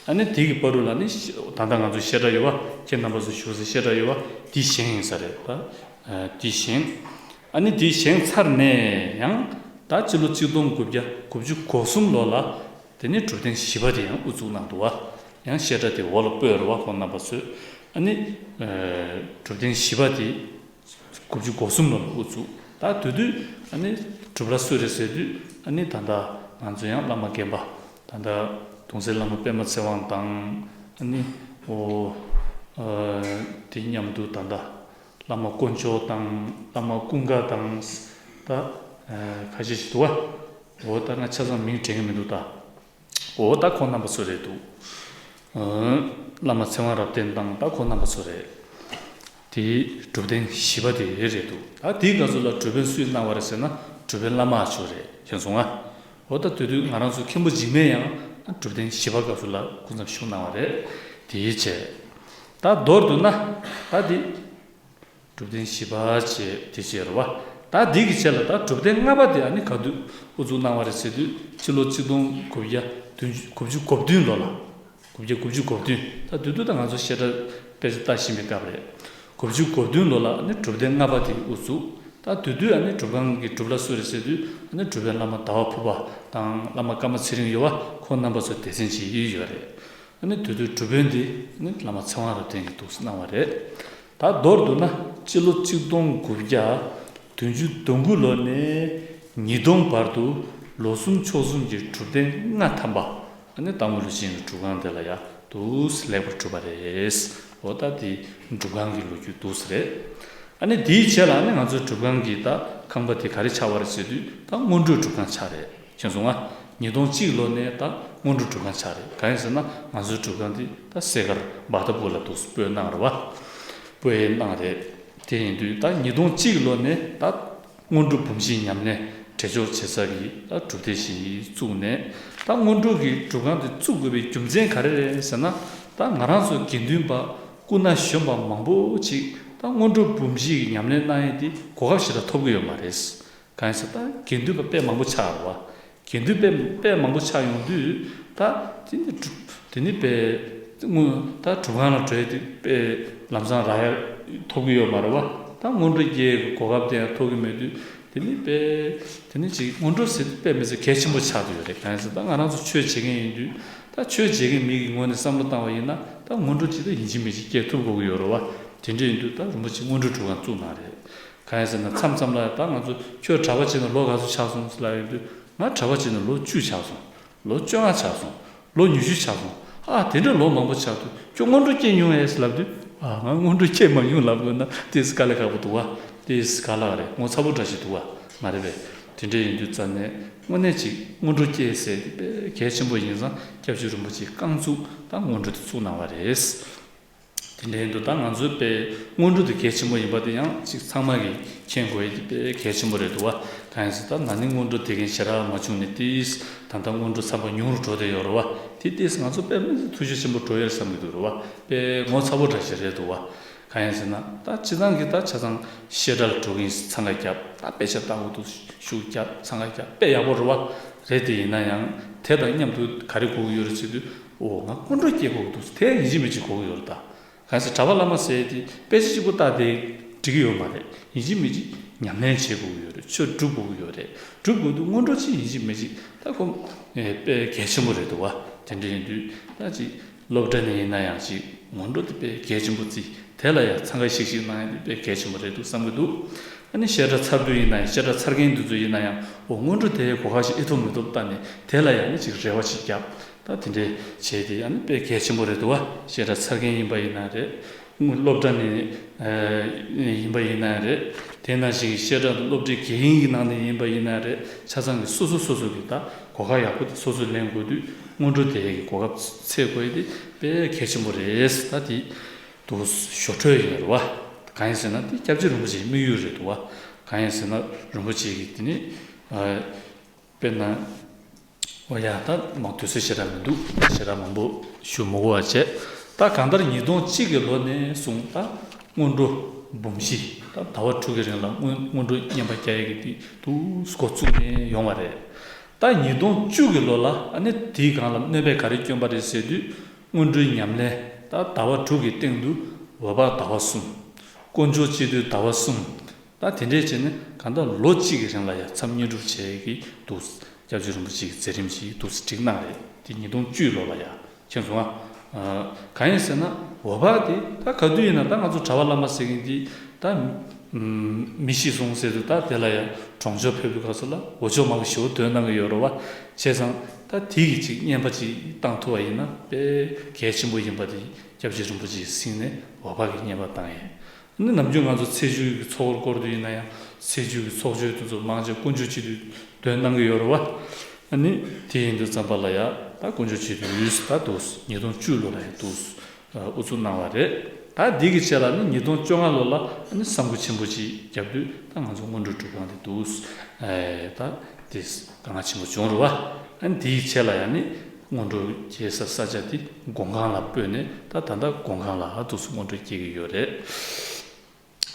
ཨ་ནི་དེ་གི་བར་དུ་ལ་ནི་ད་ལྟ་ང་ཚོ་བཤད་གྲྭ་ཡོད་བ། ཁྱེད་རྣམ་པ་ཚོ་བཞུགས་སའི་བཤད་གྲྭ་ཡོད་བ། དེ་བཞེངས་ཡིན་ས་རེད་ད། དེ་བཞེངས། ཨ་ནི་དེ་བཞེངས་ཚར་ནས་ཡང་ད་སྤྱི་ལོ་གཅིག་སྟོང་དགུ་བརྒྱ་དགུ་བཅུ་གོ་གསུམ་ལོ་ལ། དེ་ནས་སྒྲུབ་སྡེ་བཞི་པ་དེ་ཡང་དབུ་བཙུགས་གནང་འདུག་བ། ཡང་བཤད་གྲྭ་དེ་འོག་ལ་སྤོས་རེད་བ་ཁོང་རྣམ་པ་ཚོས། ཨ་ནི། སྒྲུབ་སྡེ་བཞི་པ་དེ། དགུ་བཅུ་གོ་གསུམ་ལོ་ལ་དབུ་བཙུགས། ད་དེ་དུས་ཨ་ནི་སྒྲུབ་བླ་སུ་རེད་ཟེར་དུས་ཨ་ནི་ད་ལྟ་ང་ཚོ་ཡང་བླ་མ་རྒན་པ་ད་ལྟ་གདུང་སྲས་བླ་མ་པདྨ་ཚེ་དབང་དང་ཨ་ནི་འོ་དེ་མཉམ་དུ་ད་ལྟ་བླ་མ་དཀོན་མཆོག་དང་བླ་མ་ཀུན་དགའ་དང་ད་ཁ་ཤས་ཤིག་འདུག་བ། འོ་ད་ང་ཆ་ཚང་མིང་དྲན་གི་མི་འདུག་ད། འོ་ད་ཁོང་རྣམ་པ་ཚོ་རེད་འདུག་བླ་མ་ཚེ་དབང་རབ་བརྟན་དང་ད་ཁོང་རྣམ་པ་ཚོ་རེད། དེ་སྒྲུབ་སྡེ་བཞི་པ་དེ་རེད་འདུག་ད་དེའི་སྐབས་སུ་ལ་སྒྲུབ་དཔོན་སུས་གནང་བ་རེད་ཟེར་ན་སྒྲུབ་དཔོན་བླ་མ་ཨ་ཇོ་རེད་མཁྱེན་སོང་ང་། འོ་ད་དེ་དུས་ང་རང་ཚོ་མཁན་པོ་འཇིགས་མེད་ཡང་ གྲུབ་བརྟན་བཞི་པ་སྐབས་སུ་ལ་སྐུ་མཚམས་བཞུགས་གནང་བ་རེད། དེའི་རྗེས། ད་མདོར་བསྡུ་ན། ད་འདི། གྲུབ་བརྟན་བཞི་པ་བྱས་དེ་བྱས་རེད་བ། ད་འདི་གི་རྗེས་ལ་ད་གྲུབ་བརྟན་ལྔ་པ་དེ་ཨ་ནི་ག་དུས་དབུ་བཙུགས་གནང་བ་རེད་ཟེར་དུས་སྤྱི་ལོ་གཅིག་སྟོང་དགུ་བརྒྱ་བདུན་ཅུ་དགུ་བཅུ་གོ་བདུན་ལོ་ལ། དགུ་བརྒྱ་དགུ་བཅུ་གོ་བདུན། ད་དུས་དུས་ད་ང་ཚོ་བཤད་གྲྭ་དཔེ་ཆ་ལྟ་བཞིན་པའི་སྐབས་རེད། དགུ་བཅུ་གོ་བདུན་ལོ་ལ་ཨ་ནི་གྲུབ་བརྟན་ལྔ་པ་དེ་དབུ་བཙུགས། ད་དུས་དུས་ཨ་ནི་སྒྲུབ་ཁང་གི་སྒྲུབ་བླ་སུ་རེད་ཟེར་དུས་ཨ་ནི་སྒྲུབ་པའི་བླ་མ་ཟླ་བ་ཕུར་པ་དང་བླ་མ་ཀརྨ་ཚེ་རིང་ཡོད་བ། ཁོང་རྣམ་པ་ཚོ་སྡེ་ཚན་གཅིག་ཡོད་རེད། ཨ་ནི་དུས་དུས་སྒྲུབ་དཔོན་འདི་ནི་བླ་མ་ཚེ་དབང་རབ་བརྟན་གྱིས་འདུག་གནང་བ་རེད། ད་མདོར་བསྡུ་ན་སྤྱི་ལོ་གཅིག་སྟོང་དགུ་བརྒྱ་བདུན་ཅུ་དོན་དགུ་ལོ་ནས་ཉིས་སྟོང་བར་དུ་ལོ་གསུམ་ཕྱོགས་གསུམ་གྱི་སྒྲུབ་ཐེངས་ལྔ་ཐམ་པ་ཨ་ནི་སྟག་མོ་ལུས་སྦྱིན་གྱི་སྒྲུབ་ཁང་དེ་ལ་ཡ་འདུག་ལེགས་པར་གྲུབ་པ་རེད། འོ་ད་དེ་སྒྲུབ་ཁང་གི་ལོ་རྒྱུས་འདུག་རེད། ཨ་ནི་དེའི་རྗེས་ལ་ཨ་ནི་ང་ཚོའི་སྒྲུབ་ཁང་གི་ད་ཁང་པ་དེ་ག་རེ་ཆགས་པ་རེད་ཟེར་དུས་ད་སྔོན་འགྲོའི་སྒྲུབ་ཁང་ཆགས་རེད། མཁྱེན་སོང་ང་། ཉིས་སྟོང་གཅིག་ལོ་ནས་ད་སྔོན་འགྲོ་སྒྲུབ་ཁང་ཆགས་རེད། གང་ཡིན་ཟེར་ན་ང་ཚོའི་སྒྲུབ་ཁང་འདི་ད་སེ་གར་བ་ཏ་པུ་ལ་འདུག་སྤོས་གནང་རེད་བ། སྤོས་གནང་རེད། དེ་ཡིན་དུས་ད་ཉིས་སྟོང་གཅིག་ལོ་ནས་ད་སྔོན་འགྲོ་འབུམ་བཞིའི་ཉམས་ལེན་གྲོས་ཆོད་བྱེད་ས་གི་ད་སྒྲུབ་སྡེ་ཞིག་བཙུགས་ནས། ད་སྔོན་འགྲོ་གི་སྒྲུབ་ཁང་དེ་བཙུགས་དགོས་པའི་རྒྱུ་མཚན་ག་རེ་རེད་ཟེར་ན། ད་ང་རང་ཚོ་དགེ་འདུན་པ་སྐུ་ན་གཞོན་པ་མང་པོ་ཅིག་ད་སྔོན་འགྲོ་འབུམ་བཞི་གི་ཉམས་ལེན་གནང་ཡས་དེ་གོ་སྐབས་ཞེ་དྲག་ཐོབ་ཀྱི་ཡོད་མ་རེད། གང་ཡིན་ཟེར་ད་དགེ་འདུན་པ་དཔེ་མང་པོ་ཆགས་རེད་བ། དགེ་འདུན་དཔེ་དཔེ་མང་པོ་ཆགས་ཡོང་དུས་ད་དེ་ནི་སྒྲུབ་དེ་ནི་དཔེ་སྔོན་ད་སྒྲུབ་ཁང་ལ་འགྲོ་ཡས་དེ་དཔེ་ལམ་སང་རག་ཡ་ཐོབ་ཀྱི་ཡོད་མ་རེད་བ། ད་སྔོན་འགྲོ་སྐྱེལ་གོ་སྐབས་དེ་ཡང་ཐོབ་ཀྱི་མེད་དུས་དེ་ནི་དཔེ་དེ་ནི་ཅིག་སྔོན་འགྲོ་ཟེར་དུས་དཔེ་མི་སྲིད་གལ་ཆེན་པོ་ཆགས་བསྡད་ཡོད་རེད། གང་ཡིན་ཟེར་ད་ང་རང་ཚོ་ཆོས་བྱེད་མཁན་ཡིན་དུས་ད་ཆོས་བྱེད་མཁན་མི་གི་ངོས་ནས་བསམ་བློ་བཏང་བ་ཡིན་ན་ད་སྔོན་འགྲོ་ཅིག་ད་ཡིན་གཅིག་མིན་གཅིག་སྐྱེལ་ཐུབ་དགོས་ཀྱི་ཡོད་རེད་བ། དེ་འདྲ་ཡིན་དུས་ད་རིན་པོ་ཆེ་སྔོན་འགྲོའི་སྒྲུབ་ཁང་བཙུགས་གནང་རེད། གང་ཡིན་ཟེར་ན་མཚམས་མཚམས་ལ་ད་ང་ཚོ་ཁྱོད་གྲྭ་པ་བྱས་ནས་ལོ་ག་ཚོད་ཆགས་སོང་ཟེར་ལབ་ཡོང་དུས་ང་གྲྭ་པ་བྱས་ནས་ལོ་བཅུ་ཆགས་སོང་། ལོ་བཅོ་ལྔ་ཆགས་སོང་། ལོ་ཉི་ཤུ་ཆགས་སོང་། ཨ་དེ་འདྲ་ལོ་མང་པོ་ཆགས་དུས་ཁྱོད་སྔོན་འགྲོ་སྐྱེལ་མྱོང་ངས་ཟེར་ལབ་དུས་ཨ་ང་སྔོན་འགྲོ་སྐྱེལ་མ་མྱོང་ལབ་དགོས་ན་ཏོག་ཙམ་དཀའ་ལས་ཁག་པོ་འདུག་བ། ཏོག་ཙམ་དཀའ་ལས་རེད། ངོ་ཚ་པོ་འདྲ་ཞིག་འདུག་བ། མ་རེད་པས། དེ་འདྲ་ཡིན་དུས་རྩ་ནས་དངོས་གནས་ཅིག་སྔོན་འགྲོ་སྐྱེལ་ཟེར་དེ་དཔེ་གལ་ཆེན་པོ་ཡིན་ཙང་སྐྱབས་རྗེ་རིན་པོ་ཆེས་རྐང་བཙུགས་ད་སྔོན་འགྲོ་དེ་བཙུགས་གནང་བ་རེད། དེ་འདྲ་ཡིན་དུས་ད་ང་ཚོའི་དཔེ་སྔོན་འགྲོ་དེ་གལ་ཆེན་པོ་ཡིན་པ་དེ་ཡང་ཅིག་ཚང་མ་གིས་མཁྱེན་དགོས་ཡ་དེ་དཔེ་གལ་ཆེན་པོ་རེད་འདུག་བ། གང་ཡིན་ཟེར་ད་ན་ནིང་སྔོན་འགྲོ་དེ་མཁན་ཞེ་དྲག་མ་བྱུང་ནས་ཏིས་ད་ལྟ་སྔོན་འགྲོ་ཚང་པ་ཉུང་རུ་འགྲོ་བསྡད་ཡོད་རེད་བ། དེ་ཏིས་ང་ཚོ་དཔེ་མི་སྲིད་ཐུགས་རྗེ་ཆེན་པོ་འགྲོ་ཡོད་བསམ་གྱི་འདུག་རེད་བ། དཔེ་ངོ་ཚ་པོ་འདྲ་ཞིག་རེད་འདུག་བ། གང་ཡིན་ཟེར་ན་ད་སྤྱི་བཏང་གི་ད་ཆ་ཚང་བཤད་གྲྭ་ལ་འགྲོ་གིན་འཚང་ཁ་རྒྱབ་ད་དཔེ་ཆ་ལྟ་དགོས་འདུག་ཤུགས་རྒྱབ་འཚང་ཁ་རྒྱབ་དཔེ་ཡག་པོ་རེད་བ། རེད་དེ་ཡིན་ན་ཡང་དེ་དང་མཉམ་དུ་ག་རེ་དགོས་ཀྱི་ཡོད་རེད་ཟེར་དུས་ཨོ་ང་སྔོན་འགྲོ་སྐྱེལ་དགོས་ཀྱི་འདུག་དེ་ཡིན་གཅིག་མིན་གཅིག་དགོས་ཀྱི་ཡོད་རེད་ད། གང་ཟེར་གྲྭ་པ་བླ་མ་ཟེར་དེ་དཔེ་ཆ་གཅིག་པོ་ལྟ་དེ་འགྲིག་གི་ཡོད་མ་རེད། ཡིན་གཅིག་མིན་གཅིག་ཉམས་ལེན་བྱེད་དགོས་ཀྱི་ཡོད་རེད། ཆོས་སྒྲུབ་དགོས་ཀྱི་ཡོད་རེད། སྒྲུབ་དགོས་དུས་སྔོན་འགྲོ་གཅིག་ཡིན་གཅིག་མིན་གཅིག་ད་ཁོ་དཔེ་གལ་ཆེན་པོ་རེད་འདུག་བ། དེ་འདྲ་ཡིན་དུས་ད་ཅིག་སློབ་གྲྭ་ནས་ཡིན་ན་ཡང་ཅིག་སྔོན་འགྲོ་དེ་དཔེ་གལ་ཆེན་པོ་བརྩི། དེ་ལ་ཡང་འཚང་ཁ་ཤིག་ཤིག་གནང་ཡ་དེ་དཔེ་གལ་ཆེན་པོ་རེད་འདུག་བསམ་གྱི་འདུག་ཨ་ནི་བཤད་གྲྭ་ཚར་དུས་ཡིན་ན་ཡང་བཤད་གྲྭ་ཚར་མཁན་འདི་ཚོ་ཡིན་ན་ཡང་ཨོ་སྔོན་འགྲོ་དེའི་གོ་སྐབས་ཤིག་ཨེ་ཐོབ་མི་ཐོབ་ལྟ་ནས་དེ་ལ་ཡང་ནི་ཅིག་རེ་བ་ཅིག་བརྒྱབ། ད་དེ་འདྲས་བྱས་ཏེ་ཨ་ནི་དཔེ་གལ་ཆེན་པོ་རེད་འདུག་བ། བཤད་གྲྭ་ཚར་མཁན་ཡིན་པ་ཡིན་ན་རེད། སློབ་གྲྭ་ནས་ཡིན་པ་ཡིན་ན་རེད། དེ་ནང་བཞིན་གྱི་བཤད་གྲྭ་དང་སློབ་གྲྭའི་དགེ་རྒན་གྱི་ནང་ནས་ཡིན་པ་ཡིན་ན་རེད། ཆ་ཚང་གི་སོ་སོ་སོ་སོ་གི་ད་གོ་སྐབས་ཡག་པོ་དེ་སོ་སོས་ལེན་དགོས་དུས་སྔོན་འགྲོ་དེ་གི་གོ་སྐབས་འཚོལ་དགོས་ཡ་དེ་དཔེ་གལ་ཆེན་པོ་རེད། ད་དེ་འདུག་ཞོ་འཕྲོས་ཡོད་རེད་བ། གང་ཡིན་ཟེར་ན་དེ་སྐྱབས་རྗེ་རིན་པོ་ཆེའི་དམིགས་ཡུལ་རེད་འདུག་བ། གང་ཡིན་ཟེར་ན་རིན་པོ་ཆེ་གི་དེ་ནི། དཔེར་ན། འོ་ཡ་ད་མང་དུས་ཚོད་ཞེ་དྲག་མི་འདུག་ཞེ་དྲག་མང་པོ་ཞུ་མི་དགོས་པ་བྱས། ད་གང་ལྟར་ཉིས་སྟོང་གཅིག་གི་ལོ་ནས་བཟུང་ད་སྔོན་འགྲོ་འབུམ་བཞི་ད་ཟླ་བ་དྲུག་གི་རིང་ལ་སྔོན་སྔོན་འགྲོ་བསྙེན་པ་རྒྱག་ཡས་ཀྱི་དེ་དུས་འགོ་བཙུགས་ནས་ཡོང་བ་རེད། ད་ཉིས་སྟོང་བཅུ་གི་ལོ་ལ་ཨ་ནི་དེའི་སྒང་ལ་གནོད་པ་ག་རེ་བསྐྱོན་པ་རེད་ཟེར་དུས་སྔོན་འགྲོའི་ཉམས་ལེན་ད་ཟླ་བ་དྲུག་གི་སྟེང་དུ་འོད་དཔག་ཟླ་བ་གསུམ། དཀོན་མཆོག་སྤྱི་འདུས་ཟླ་བ་གསུམ། ད་དེ་འདྲས་བྱས་ནས་གང་ལྟར་ལོ་གཅིག་གི་རིང་ལ་ཡ་མཚམས་བསྙེན་སྒྲུབ་བྱས་ཀྱི་འདུག་སྐྱབས་རྗེ་རིན་པོ་ཆེ་གི་མཛད་རིམ་ཞིག་འདུག་སྒྲིག་གནང་རེད། དེ་ཉིས་སྟོང་བཅུ་ལོ་ལ་ཡ་མཁྱེན་སོང་ང་། གང་ཡིན་ཟེར་ན་འོད་དཔག་དེ་ད་ག་དུས་ཡིན་ན་ད་ང་ཚོ་གྲྭ་པ་བླ་མ་ཟེར་མཁན་དེ་ད་མི་ཤི་སོང་ཟེར་དུས་ད་དེ་ལ་ཡ་གྲོང་ཆོག་ཕེབས་དུས་སྐབས་སུ་ལ་འོ་ཅོག་མང་པོ་ཞེ་པོ་འདོན་གནང་གི་ཡོད་རེད་བ། བྱས་ཙང་ད་དེ་གི་ཅིག་བསྙེན་པ་ཅིག་བཏང་ཐུབ་པ་ཡིན་ན་དཔེ་གལ་ཆེན་པོ་ཡིན་པ་དེ་སྐྱབས་རྗེ་རིན་པོ་ཆེས་གཟིགས་ནས་འོད་དཔག་གི་བསྙེན་པ་བཏང་ཡིན། ནི་ནམ་རྒྱུན་ང་ཚོ་ཚེས་བཅུ་གི་ཚོགས་འཁོར་བསྐོར་དུས་ཡིན་ན་ཡང་ཚེས་བཅུ་གི་ཚོགས་མཆོད་དེ་ཚོ་མང་ཆེ་དཀོན་མཆོག་སྤྱི་འདུས་འདོན་གནང་གི་ཡོད་རེད་བ། ཨ་ནི་དེ་ཡིན་དུས་ཙམ་པ་ལ་ཡ་ད་དཀོན་མཆོག་སྤྱི་འདུས་ད་འདུག་ཉིས་སྟོང་བཅུ་ལོ་ལ་ཡ་འདུག་དབུ་བཙུགས་གནང་བ་རེད། ད་འདི་གི་ཆེད་ལ་ནི་ཉིས་སྟོང་བཅོ་ལྔ་ལོ་ལ་ཨ་ནི་བསམ་བཀོད་ཆེན་པོ་ཅིག་བརྒྱབ་དུས་ད་ང་ཚོ་སྔོན་འགྲོའི་སྒྲུབ་ཁང་དེ་འདུག་ད་དེ་དཀའ་ངལ་ཆེན་པོ་བྱུང་རེད་བ། ཨ་ནི་དེའི་ཆེད་ལ་ཡ་ནི། སྔོན་འགྲོ་སྐྱེལ་ས་ས་ཆ་དེ་མགོན་ཁང་ལ་སྤོས་ནས། ད་ད་ལྟ་མགོན་ཁང་ལ་ཨ་ཏོག་ཙམ་སྔོན་འགྲོ་སྐྱེལ་གྱི་ཡོད་རེད།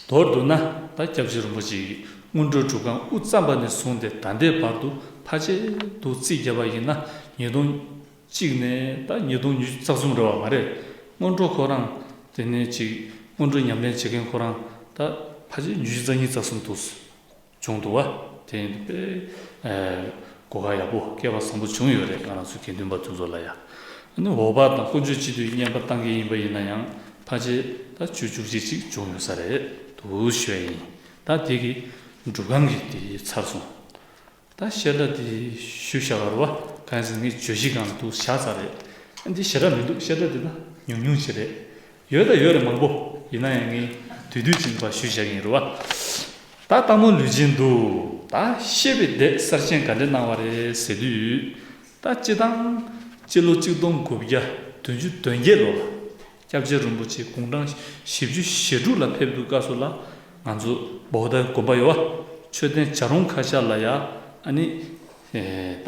མདོར་བསྡུ་ན། ད་སྐྱབས་རྗེ་རིན་པོ་ཆེ་གིས་སྔོན་འགྲོའི་སྒྲུབ་ཁང་དབུ་བརྩམས་པ་ནས་བཟུང་སྟེ་ད་ལྟའི་བར་དུ་ཕལ་ཆེར་དུ་རྩིས་བརྒྱབ་པ་ཡིན་ན་ཉིས་སྟོང་གཅིག་ནས་ད་ཉིས་སྟོང་ཉི་ཤུ་རྩ་གསུམ་རེད་བ། མ་རེད། སྔོན་འགྲོ་ཁོ་རང་དེ་ནས་ཅིག་སྔོན་འགྲོ་ཉམས་ལེན་བྱེད་མཁན་ཁོ་རང་ད་ཕལ་ཆེར་ཉི་ཤུ་རྩ་གཉིས་རྩ་གསུམ་འདུག་བྱུང་འདུག་བ། དེ་ཡིན་དུས་དཔེ་གོ་སྐབས་ཡག་པོ། སྐལ་བ་བཟང་པོ་བྱུང་ཡོད་རེད། ང་རང་ཚོ་དགེ་འདུན་པ་དེ་ཚོ་ལ་ཡ། ཨ་ནི་འོག་པ་དང་དཀོན་མཆོག་སྤྱི་འདུས་བསྙེན་པ་བཏང་གི་ཡིན་པ་ཡིན་ན་ཡང་ཕལ་ཆེར་ད་བཅུ་བཅུ་གཅིག་ཅིག་བྱུང་ཡོད་ས་རེད་འདུག་ཞུ་ཡ་ཡིན། ད་དེ་གི་སྒྲུབ་ཁང་གི་དེ་ཚར་སོང་། ད་བཤད་གྲྭ་དེ་ཞུ་བཞག་ག་རེད་བ། གང་ཡིན་ཟེར་ན་ངས་བརྗོད་གཞི་སྒང་ལ་འདུག་བཞག་ཚར་རེད། ཨ་འདི་ཞེ་དྲག་མི་འདུག་བཤད་གྲྭ་དེ་ད་ཉུང་ཉུང་ཞིག་རེད། ཡོད་ད་ཡོད་རེད་མང་པོ། ཡིན་ན་ཡང་ངས་དུས་དུས་ཅིག་ཕར་ཞུ་བཞག་གི་ཡིན་རེད་བ། ད་སྟག་མོ་ལུས་སྦྱིན་དུ་ད་བཤད་པའི་སྡེ་གསར་བཞེངས་ག་འདྲས་གནང་བ་རེད་ཟེར་དུས། ད་སྤྱི་བཏང་སྤྱི་ལོ་གཅིག་སྟོང་དགུ་བརྒྱ་བདུན་ཅུ་དོན་བརྒྱད་ལོ་ལ་སྐྱབས་རྗེ་རིན་པོ་ཆེ་དགུང་གྲངས་བཞི་བཅུ་ཞེ་དྲུག་ལ་ཕེབས་དུས་སྐབས་སུ་ལ། ང་ཚོ་བོ་ད་དགོན་པ་ཡོད་བ། མཆོད་རྟེན་བྱ་རུང་ཁ་ཤས་ལ་ཡ་ཨ་ནི་ད་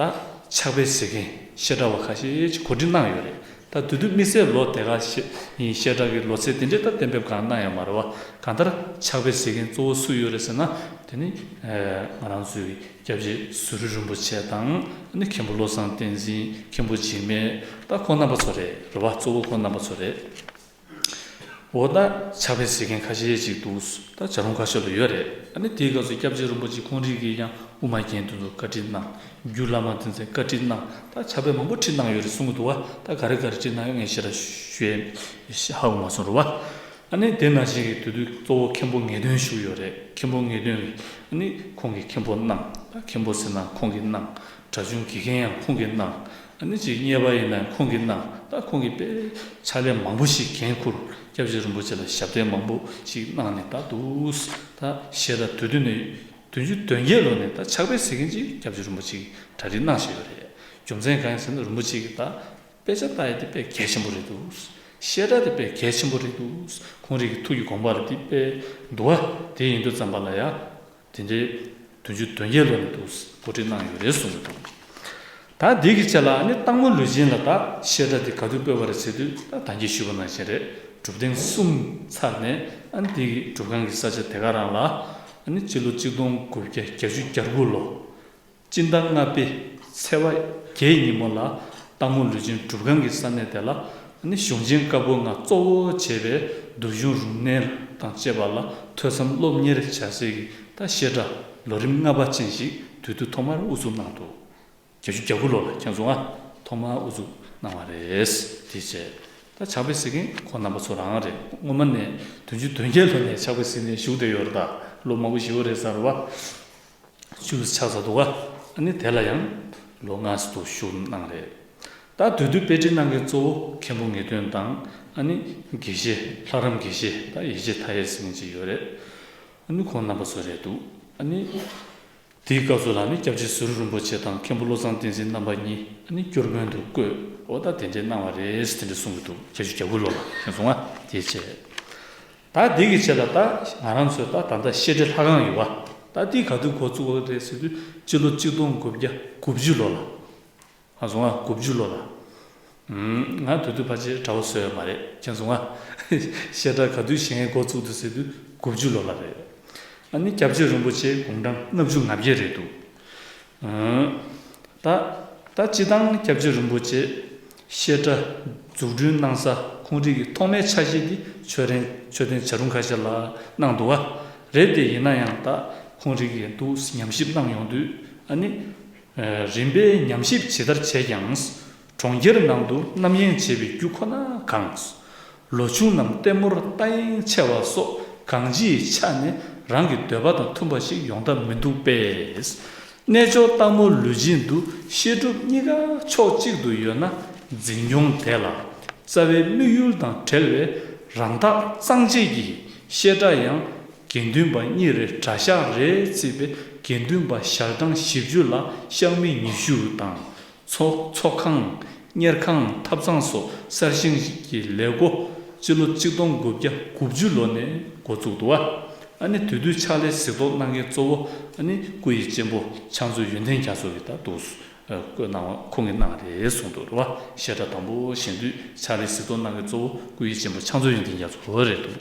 ཕྱག་དཔེ་གཟིགས་མཁན་བཤད་གྲྭ་བ་ཁ་ཤས་ཅིག་གོ་སྒྲིག་གནང་ཡོད་རེད། ད་དེ་དུས་དམིགས་བསལ་ལོ་དེ་ག་ཤེ་ཡིན། བཤད་གྲྭ་གི་ལོ་ཚད་དེ་འདྲའི་ད་གཏན་འབེབས་གང་གནང་ཡོད་མ་རེད་བ། གང་ལྟར་ཕྱག་དཔེ་གཟིགས་མཁན་གཙོ་བོ་སུ་ཡོད་རེད་ཟེར་ན། དེ་ནི་ང་རང་ཚོའི་སྐྱབས་རྗེ་ཟུ་རི་རིན་པོ་ཆེ་དང་། ཨ་ནི་མཁན་པོ་བློ་བཟང་བསྟན་འཛིན། མཁན་པོ་འཇིགས་མེད། ད་ཁོང་རྣམ་པ་ཚོ་རེད། རེད་བ། གཙོ་བོ་ཁོང་རྣམ་པ་ཚོ་རེད། འོ་ད་ཕྱག་དཔེ་གཟིགས་མཁན་ཁ་ཤས་ཅིག་འདུག་ད་བྱ་རུང་ཁ་ཤས་ལ་ཡོད་རེད། ཨ་ནི་དེའི་སྐབས་སུ་སྐྱབས་རྗེ་རིན་པོ་ཆེ་ཁོང་རང་གིས་ཀྱང་དབུ་མ་རྒྱན་དེ་ཚོ་བཀའ་ཁྲིད་གནང་། རྒྱུད་བླ་མ་དེ་ཚོ་བཀའ་ཁྲིད་གནང་། ད་ཕྱག་དཔེ་མང་པོ་ཁྲིད་གནང་ཡོད་རེད་གསུང་གི་འདུག་བ། ད་ག་རེ་ག་རེ་ཁྲིད་གནང་ཡོད་ངས་ཞེ་དྲག་ཞུ་ཡས་ཧ་གོ་མ་སོང་རེད་བ། ཨ་ནི་དེ་ནང་བཞིན་གྱི་དེ་དུས་གཙོ་བོ་མཁན་པོ་ངེས་དོན་བཞུགས་ཡོད་རེད། མཁན་པོ་ངེས་དོན་གྱིས་ཨ་ནི་ཁོང་གིས་མཁན་པོ་གནང་། ད་མཁན་པོ་ཟེར་ན་ཁོང་གིས་གནང་། གྲྭ་ཆུང་དགེ་རྒན་ཡང་ཁོང་གིས་གནང་། ཨ་ནི་ཅིག་གཉེར་པ་ཡིན་ན་ཁོང་གིས་གནང་། ད་ཁོང་གིས་དཔེ་ཕྱག་ལས་མང་པོ་ཞིག་འགན་འཁུར། སྐྱབས་རྗེ་རིན་པོ་ཆེ་ལ་ཞབས་བརྟན་མང་པོ་ཞིག་གནང་ནས་ད་འདུག་ད་བཤད་གྲྭ་དེ་དུས་ནས་བདུན་ཅུ་དོན་བརྒྱད་ལོ་ནས་ད་ཕྱག་དཔེ་གཟིགས་མཁན་ཅིག་སྐྱབས་རྗེ་རིན་པོ་ཆེ་གིས་གྲ་སྒྲིག་གནང་བཞག་ཡོད་རེད། རྒྱུ་མཚན་གང་ཡིན་ཟེར་ན་རིན་པོ་ཆེ་གིས་ད་དཔེ་ཆ་ལྟ་ཡ་དེ་དཔེ་གལ་ཆེན་པོ་རེད་འདུག་བཤད་གྲྭ་དེ་དཔེ་གལ་ཆེན་པོ་རེད་འདུག་ཁོང་རང་གི་ཐུགས་ཀྱི་དགོངས་པ་ལ་དེ་དཔེ་འདུག་བ། དེ་ཡིན་དུས་ཙམ་པ་ལ་ཡ། དེ་འདྲའི་བདུན་ཅུ་དོན་བརྒྱད་ལོ་ནས་འདུག་གོ་སྒྲིག་གནང་ཡོད་རེད་གསུངས་གི་འདུག་ད་འདི་གི་ཆེད་ལ་ཨ་ནི་སྟག་མོ་ལུས་སྦྱིན་ལ་ད་བཤད་གྲྭ་དེ་ག་དུས་སྤོས་པ་རེད་ཟེར་དུས། ད་ད་གིན་ཞུས་པ་ནང་བཞིན་རེད། སྒྲུབ་ཐེངས་གསུམ་ཚར་ནས་ཨ་ནི་འདི་གི་སྒྲུབ་ཁང་གི་ས་ཆ་དེ་ག་རང་ལ་ཨ་ནི་སྤྱི་ལོ་གཅིག་སྟོང་དགུ་བརྒྱ་བརྒྱད་ཅུ་གྱ་དགུ་ལོ་སྤྱི་ཟླ་ལྔ་པའི་ཚེས་པ་བརྒྱད་ཉིན་མོ་ལ་སྟག་མོ་ལུས་སྦྱིན་སྒྲུབ་ཁང་གི་ས་གནས་དེ་ལ་ཨ་ནི་གཞུང་ཆེན་བཀའ་པོད་ལྔ་གཙོ་བོ་བྱས་པའི་གདུལ་ཞུགས་རུམ་གནས་དང་བཅས་པ་ལ་ཐོས་བསམ་སློབ་གཉེར་བྱ་སའི་གི་ད་བཤད་གྲྭ་ལོ་རིམ་ལྔ་པ་ཅན་ཞིག་དེ་དུས་ཐོག་མར་དབུ་འཛུགས་གནང་འདུག་བརྒྱད་ཅུ་གྱ་དགུ་ལོ་ལ་ཁྱེད་ཚོ་ང་ཐོག་མར་དབུ་འཛུགས་གནང་བ་རེད། དེ་བྱས་ད་ཕྱག་དཔེ་གཟིགས་མཁན་ཁོང་རྣམ་པ་ཚོ་རང་རེད། སྔོན་མ་ནས་བདུན་ཅུ་དོན་བརྒྱད་ལོ་ནས་ཕྱག་དཔེ་གཟིགས་ནས་བཞུགས་བསྡད་ཡོད་རེད། ད་ལོ་མང་པོ་ཞིག་ཡོད་རེད་ཟེར་བ། བཅུ་ཆགས་ཚར་འདུག་ག་ཨ་ནི་དེ་ལ་ཡང་ལོ་ལྔ་ཙམ་དུ་བཞུགས་གནང་རེད། ད་དེ་དུས་དཔེ་ཁྲིད་གནང་མཁན་གཙོ་བོ་མཁན་པོ་ངེས་དོན་དང་། ཨ་ནི་དགེ་བཤེས་ལྷ་རམས་དགེ་བཤེས་ད་ཡེ་ཤེས་མཐའ་ཡས་ཟེར་མཁན་ཅིག་ཡོད་རེད། ཨ་ནི་ཁོང་རྣམ་པ་ཚོ་རེད་འདུག་ཨ་ནི་དེའི་སྐབས་སུ་ལ་ནི་སྐྱབས་རྗེ་ཟུ་རི་རིན་པོ་ཆེ་དང་མཁན་པོ་བློ་བཟང་བསྟན་འཛིན་རྣམ་པ་གཉིས་ཨ་ནི་སྐྱོར་དཔོན་དུ་བསྐོས། འོ་ད་དེ་འདྲས་གནང་བ་རེད་ཟེར་དེ་འདྲས་གསུང་གི་འདུག་བརྒྱད་ཅུ་གྱ་དགུ་ལོ་ལ་ཁྱེད་ཚོ་ང་དེ་བྱས། ད་འདི་གི་ཆེད་ལ་ད་ང་རང་ཚོས་ད་ད་ལྟ་བཤད་གྲྭའི་ལྷ་ཁང་ཡོད་པ། ད་འདི་ག་དུས་འགོ་བཙུགས་པ་རེད་ཟེར་དུས་སྤྱི་ལོ་གཅིག་སྟོང་དགུ་བརྒྱ་དགུ་བཅུ་ལོ་ལ། ང་ཚོ་ང་དགུ་བཅུ་ལོ་ལ། ང་དེ་དུས་ཕལ་ཆེར་གྲྭ་པ་བཟོས་ཡོད་མ་རེད། ཁྱེད་ཚོ་ང་བཤད་གྲྭ་ག་དུས་བཞེངས་འགོ་བཙུགས་འདུག་ཟེར་དུས་དགུ་བཅུ་ལོ་ལ་རེད། ཨ་ནི་སྐྱབས་རྗེ་རིན་པོ་ཆེ་དགུང་གྲངས་ལྔ་བཅུ་ང་བརྒྱད་རེད་འདུག་ད་ད་སྤྱི་བཏང་སྐྱབས་རྗེ་རིན་པོ་ཆེ་བཤད་གྲྭ་འཛུགས་སྐྲུན་གནང་ས་ཁོང་རང་གི་ཐོག་མའི་ཆ་ཤས་དེ་མཆོད་རྟེན་མཆོད་རྟེན་བྱ་རུང་ཁ་ཤས་ལ་གནང་འདུག་བ། རེད་དེ་ཡིན་ན་ཡང་ད་ཁོང་རང་གིས་འདུག་ཉམས་ཞིབ་གནང་ཡོང་དུས། ཨ་ནི་རིམ་པས་ཉམས་ཞིབ་ཇི་ལྟར་བྱས་ཀྱང་། གྲོང་ཁྱེར་ནང་དུ་རྣམ་གཡེང་བྱེད་པའི་རྒྱུ་ཁོ་ན་གང་། ལོ་ཆུང་རྣམས་ལྟད་མོར་ལྟ་གཡེང་ཆེ་བ་སོགས་གང་ཅིའི་ཆ་ནས་རང་གི་འདོད་པ་དང་མཐུན་པ་ཞིག་ཡོང་ཐབས་མི་འདུག་པས། རྣལ་འབྱོར་སྟག་མོ་ལུས་སྦྱིན་དུ་བཤད་སྒྲུབ་གཉིས་ཀ་ཕྱོགས་གཅིག་ཏུ་ཡོད་ན་འཛིན་སྐྱོང་དེ་ལ་རྩ་བའི་དམིགས་ཡུལ་དང་བྲལ་བའི་རང་རྟགས་གཙང་བཅད་ཀྱིས། བཤད་གྲྭ་ཡང་དགེ་འདུན་པ་གཉིས་རེ་གྲྭ་ཤག་རེ་བརྩིས་པའི་དགེ་འདུན་པ་ཞལ་གྲངས་བཞི་བཅུ་ལ་ཤག་མི་ཉི་ཤུ་དང་། ཚོགས་ཚོགས་ཁང་། གཉེར་ཁང་། ཐབ་ཚང་སོགས་གསར་བཞེངས་ཀྱི་ལས་སྒོ་སྤྱི་ལོ་གཅིག་སྟོང་དགུ་བརྒྱ་དགུ་བཅུ་ལོ་ནས་འགོ་བཙུགས་འདུག་བ། ཨ་ནི་དེ་དུས་ཕྱག་ལས་གཟིགས་རྟོག་གནང་མཁན་གཙོ་བོ་ཨ་ནི་སྐུ་ཡི་གཅེན་པོ་ཕྱག་མཛོད་ཡོན་ཏན་རྒྱ་མཚོ་ཡིན་ད་འདུག་བཀོད་གནང་བ་ཁོང་གིས་གནང་རེད་གསུངས་འདུག་རེད་བ། བཤད་གྲྭ་དང་པོ་བཞེངས་དུས་ཕྱག་ལས་གཟིགས་རྟོག་གནང་མཁན་གཙོ་བོ་སྐུ་ཡི་གཅེན་པོ་ཕྱག་མཛོད་ཡོན་ཏན་རྒྱ་མཚོ་རེད་འདུག་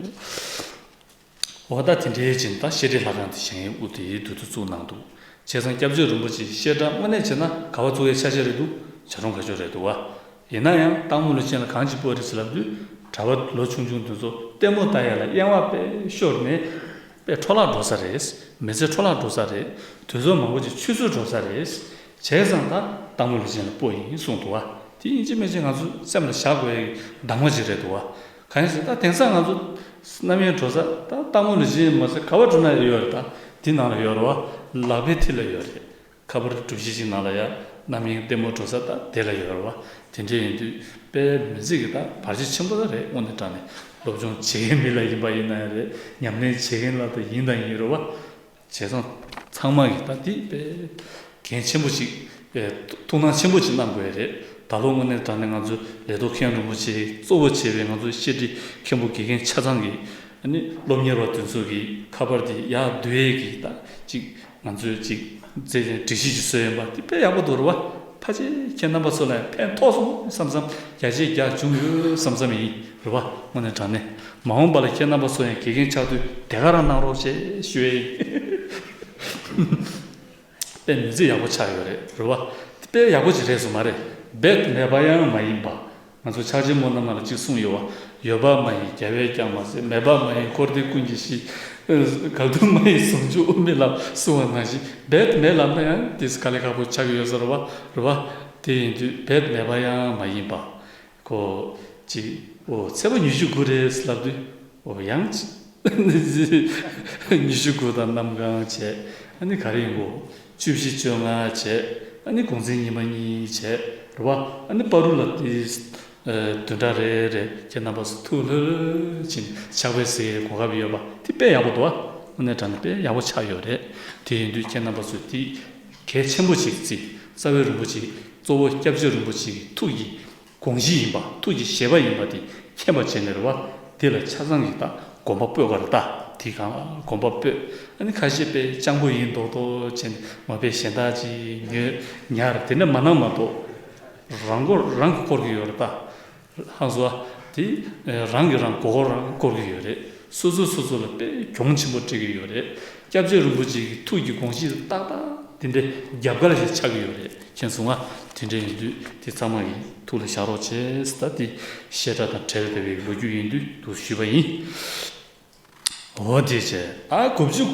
འོ་ད་དེ་འདྲའི་ཅིག་ད་བཤད་གྲྭའི་ལྷ་ཁང་དེ་བཞེངས་ཡས་དབུ་དེའི་དུས་དུ་བཙུགས་གནང་འདུག་བྱས་ཙང་སྐྱབས་རྗེ་རིན་པོ་ཆེ་བཤད་གྲྭ་དངོས་གནས་བྱས་ན་ག་བ་བཙུགས་ཡས་ཆ་ཤས་རེད་འདུག་བྱ་རུང་ག་ཅོག་རེད་འདུག་བ། ཡིན་ན་ཡང་སྟག་མོ་ལུས་སྦྱིན་ལ་གང་ཅིག་སྤོ་རེད་ཟེར་ལབ་དུས། གྲྭ་པ་ལོ་ཆུང་ཆུང་དེ་ཚོ་ལྟད་མོ་ལྟ་ཡ་ལ་གཡེང་བ་དཔེ་ཤོར་ནས་དཔེ་འཕྲོ་བརླག་འགྲོ་ས་རེད། མི་ཚེ་འཕྲོ་བརླག་འགྲོ་ས་རེད། དུས་ཚོད་མང་པོ་ཅིག་ཆུད་ཟོས་འགྲོ་ས་རེད། བྱས་ཙང་ད་སྟག་མོ་ལུས་སྦྱིན་ལ་སྤོ་ཡིན་གསུངས་འདུག་བ། དེ་ཡིན་གཅིག་མིན་གཅིག་ང་ཚོ་སེམས་ལ་བཞག་དགོས་ཡ་གདམས་ངག་ཅིག་རེད་འདུག་བ། གང་ཡིན་ཟེར་ད་དེང་སང་ང་ཚོ་རྣམ་གཡེང་འགྲོ་ས་ད་སྟག་མོ་ལུས་སྦྱིན་མ་ཟད་ག་བ་འགྲོ་ན་ཡོད་རེད། ད་དེ་ནང་ལ་ཡོད་རེད་བ། ལག་པའི་མཐིལ་ལ་ཡོད་རེད། ཁ་པར་གྲུ་བཞི་ཞིག་ནང་ལ་ཡ་རྣམ་གཡེང་ལྟད་མོ་འགྲོ་ས་ད་དེ་ལ་ཡོད་རེད་བ། དེ་འདྲ་ཡིན་དུས་དཔེ་མི་ཚེ་གི་ད་བར་ཆད་ཆེན་པོ་ད་རེད། དངོས་གནས་དྲང་གནས་སློབ་སྦྱོང་བྱེད་མཁན་མི་ལ་ཡིན་པ་ཡིན་ན་ཡང་རེད། ཉམས་ལེན་བྱེད་མཁན་ལ་ད་ཡིན་དང་ཡིན་རེད་བ། བྱས་ཙང་ཚང་མ་གི་ད་དེ་དཔེ་འགན་ཆེན་པོ་ཞིག་དཔེ་ཐུགས་སྣང་ཆེན་པོ་ཞིག་གནང་དགོས་རེད། ད་ལོ་དངོས་གནས་དྲང་གནས་ང་ཚོ་ལས་ཐོག་མཁན་རིན་པོ་ཆེ་གཙོ་བོ་བྱས་པའི་ང་ཚོ་བཤད་ཁྲིད་མཁན་པོ་དགེ་རྒན་ཆ་ཚང་གི་ཨ་ནི་སློབ་གཉེར་བ་དེ་ཚོ་གི་ཁ་པར་དེ་ཡར་བསྡུ་ཡས་ཀྱི་ད་ཅིག་ང་ཚོས་ཅིག་མཛད་སྒྲིག་གཞི་ཅིག་བཟོས་ཡོད་པ་དེ་དཔེ་ཡག་པོ་འདུག་རེད་བ། ཕལ་ཆེར་ཁྱེད་རྣམ་པ་ཚོ་ལ་ཕན་ཐོགས་སོང་བསམ་བསམ། བརྒྱ་ཆའི་བརྒྱ་བྱུང་ཡོད་བསམ་བསམ་ཡིན་རེད་བ། དངོས་གནས་དྲང་གནས་མ་འོངས་པ་ལ་ཁྱེད་རྣམ་པ་ཚོ་ཡང་དགེ་རྒན་ཆགས་དུས་དེ་ག་རང་གནང་རོགས་བྱེད་ཞུ་ཡས་ཡིན། དཔེ་མི་ཚེ་ཡག་པོ་ཆགས་ཡོད་རེད་རེད་བ། དཔེ་ཡག་པོ་ཅིག་རེད་སོང་མ་རེད། རྦད་མེད་པ་ཡང་མ་ཡིན་པ། ང་ཚོ་ཕྱག་ཆེན་མོ་རྣམས་ལ་གཅིག་གསུངས་ཡོད་བ། ཡོད་པ་མ་ཡིན་རྒྱལ་བས་ཀྱང་མ་ཟེར། མེད་པ་མ་ཡིན་འཁོར་འདས་ཀུན་གྱི་གཞི། གལ་ཏེ་མ་ཡིན་ཟུང་འཇུག་དབུ་མའི་ལམ་གསུངས་པ་ནང་བཞིན་རྦད་མེད་ལབ་ན་ཡང་དེ་དཀའ་ལས་ཁག་པོ་ཆགས་ཀྱི་ཡོད་ས་རེད་བ། རེད་བ། དེ་ཡིན་དུས་རྦད་མེད་པ་ཡང་མ་ཡིན་པ། ཁོ་ཅིག་འོ་ཚེས་པ་ཉི་ཤུ་དགུ་རེད་ལབ་དུས། འོ་ཡང་ཉི་ཤུ་དགུ་དང་གནམ་གང་བྱས། ཨ་ནི་ག་རེ་ཡིན་གོ་བཅུ་བཞི་བཅོ་ལྔ་བྱས། ཨ་ནི་གུང་ཚིགས་ཉི་མ་གཉིས་བྱས་རེད་བ། ཨ་ནི་བར་དུ་ལ་དེ་བདུན་ཕྲག་རེ་རེ་ཁྱེད་རྣམ་པ་ཚོ་ཐུགས་ལྷོད་ལྷོད་ཕྱིན་ཕྱག་དཔེ་གཟིགས་གོ་སྐབས་ཡོད་པ་དེ་དཔེ་ཡག་པོ་འདུག་བ། དངོས་གནས་དྲང་གནས་དཔེ་ཡག་པོ་ཆགས་ཡོད་རེད། དེ་ཡིན་དུས་ཁྱེད་རྣམ་པ་ཚོས་དེ་གལ་ཆེན་པོ་ཞིག་བརྩི། རྩ་བའི་རིན་པོ་ཆེ་གཙོ་བོ་སྐྱབས་རྗེ་རིན་པོ་ཆེ་གི་ཐུགས་ཀྱི་དགོངས་གཞི་ཡིན་པ། ཐུགས་ཀྱི་བཞེད་པ་ཡིན་པ་དེ་མཁྱེན་པ་བྱས་ནས་རེད་བ། དེ་ལ་ཆ་ཚང་གི་ད་གོམ་པ་སྤོས་པ་རེད་ད། དེ་གང་ལ་གོམ་པ་སྤོས། ཨ་ནི་ཁ་ཤས་དཔེ་སྤྱང་པོ་ཡིན་མདོག་མདོག་བྱས་ནས་མ་དཔེ་གཞན་དག་ཅིག་ཉོས་ཉར་དེ་ནས་མ་གནང་མ་གཏོགས། རང་མགོ་རང་གིས་བསྐོར་གྱི་ཡོད་རེད་ད། ཧང་སོ། དེ་རང་གིས་རང་མགོ་སྐོར་རང་བསྐོར་གྱི་ཡོད་རེད། སོ་སོ་སོ་སོ་ལ་དཔེ་གྱོང་ཆེན་པོ་སྤྲད་ཀྱི་ཡོད་རེད། སྐྱབས་རྗེ་རིན་པོ་ཆེ་གི་ཐུགས་ཀྱི་དགོངས་གཞི་ཏག་ཏག་དེ་འདྲའི་རྒྱབ་འགལ་ཞིག་ཆགས་ཀྱི་ཡོད་རེད། མཁྱེན་སོང་ང་། དེ་འདྲ་ཡིན་དུས་དེ་ཚང་མ་གི་ཐུགས་ལ་བཞག་རོགས་བྱས། ད་དེ་བཤད་གྲྭ་དང་བྲལ་བསྡད་པའི་ལོ་རྒྱུས་ཡིན་དུས་འདུག་ཞུས་པ་ཡིན། འོ་དེ་བྱས་ཨ་དགུ་བཅུ་